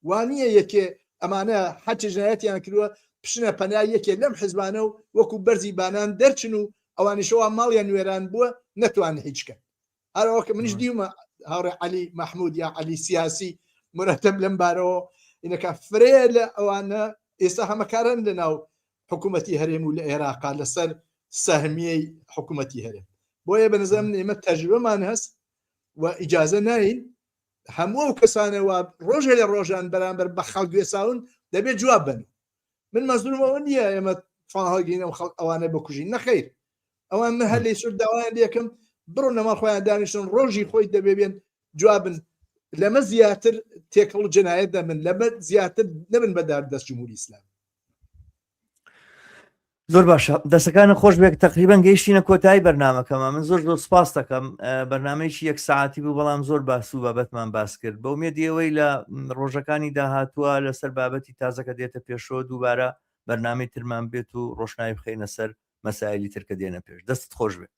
وا نییە یەکێ ئەمانە هەرچی جنایەتیان کردووە بچنە پەنای یەکێ لەم حزبانە و وەکو بەرزی بانان دەرچن و ئەوانیشەوە ماڵیان وێران بووە نەتوانن هیچ کەن. هەر ئەوە کە منیش دیومە هاوڕێ عەلی مەحمود یا عەلی سیاسی مرەتەب لەم بارەوە ئینەکە فرەیە لە ئەوانە ئێستا هەمەکارن لە ناو حکوومەتی هەرێم و لە عێراقا لەسەر سەهمیەی حکوومەتی هەرێم بۆیە بە نظر من ئێمە تەجربەمان هەست و ئیجازە ناین هەموو ئەو کەسانەوە ڕۆژێ لە ڕۆژان بەرامبەر بە خەڵک وێساون دەبێت جواب بن من مەزلوم ئەوە نییە ئێمە فان هەڵگرین ئەو خەڵک ئەوانە بکوژین نەخیر ئەوان من هەر لێ سوور داوایان لێکم بڕۆن لە ماڵ خۆیان دانیشتن ڕۆژی خۆی دەبێ بێن جوابن لەمە زیاتر تێکەڵ و جەنایەت دەبن لەمە زیاتر نەبن بەدار دەست جمهوری ئیسلامی زۆر باشە دەستەکانە خۆش بێت تقریبان گەیشتینە کۆتایی بەرنمەکەمە من زۆر زۆر سپاس دەکەم بەرنمەیەکی یەک ساعتی بوو بەڵام زۆر باس و بابەتمان باس کرد بە ئومێدی ئەوەی لە ڕۆژەکانی داهاتووە لەسەر بابەتی تازەکە دێتە پێشەوە دووبارە بەرنمەی ترمان بێت و ڕۆشنایی بخەینە سەر مەسایلی تر کە دێنە پێش دەستت خۆش بێت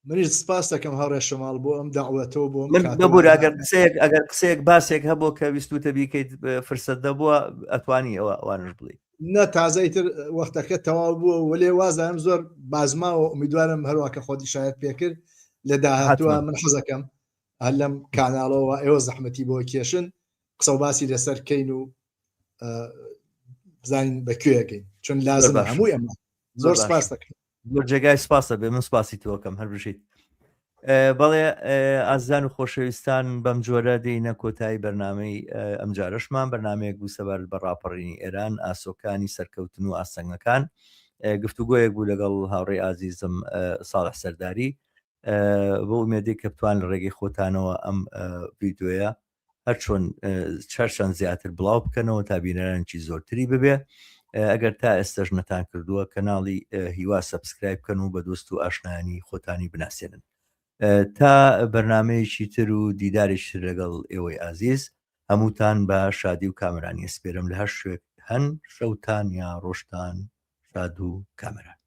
منیش سپاس دەکەم هاوڕێ شەماڵ بۆ ئەم داوەتەوە بۆ من ببورە ئەگەر قسەیەک ئەگەر قسەیەک باسێک هەبوو کە ویستوتە بیکەیت فرسەت دەبووە ئەتوانی ئەوە ئەوانش بڵێ نە تازەی تر وەختەکە تەواو بووە وەلێ وازانم زۆر بازماوە ئومیدوارم هەروە کە خۆتی شاید پێکرد لە داهاتوە من حەزەکەم هەر لەم کاناڵەوە ئێوە زەحمەتی بۆ کێشن قسە و باسی لەسەر کەین و بزانین بە کوێەکەین چون لازم هەموو ئەمە زۆر سپاس دەکەم زۆر جێگای سپاسە بێ من سپاسی تۆکەم هەر بژیت بەڵێ ئازان و خۆشەویستان بەم جۆرە دێینە کۆتایی بەرنمەی ئەمجارەشمان بەرنمەیەک بوو سەبارەت بە ڕاپەڕینی ئێران ئاسۆکانی سەرکەوتن و ئاستەنگەکان گفتوگۆیەک بوو لەگەڵ هاوڕێی ئازیزم ساڵح سەرداری بۆ ئومێدێک کە بتوان لە ڕێگەی خۆتانەوە ئەم ڤیددیویە. هەرچۆن چەرچەند زیاتر بڵاو بکەنەوە تا بینەرانێکی زۆرتری ببێ. ئەگەر تا ئێستەش نەتان کردووە کەناڵی هیوا subscribe بکەن و بە دۆست و ئاشنایانی خۆتانی بناسێنن. تا بەرنامەیەکی تر و دیدارێکی تر لەگەڵ ئێوەی ئازیز هەمووتان بە شادی و کامەرانی ئەسپێرم لە هەر شوێک هەن شەوتان یا ڕۆژتان شاد و کامەران.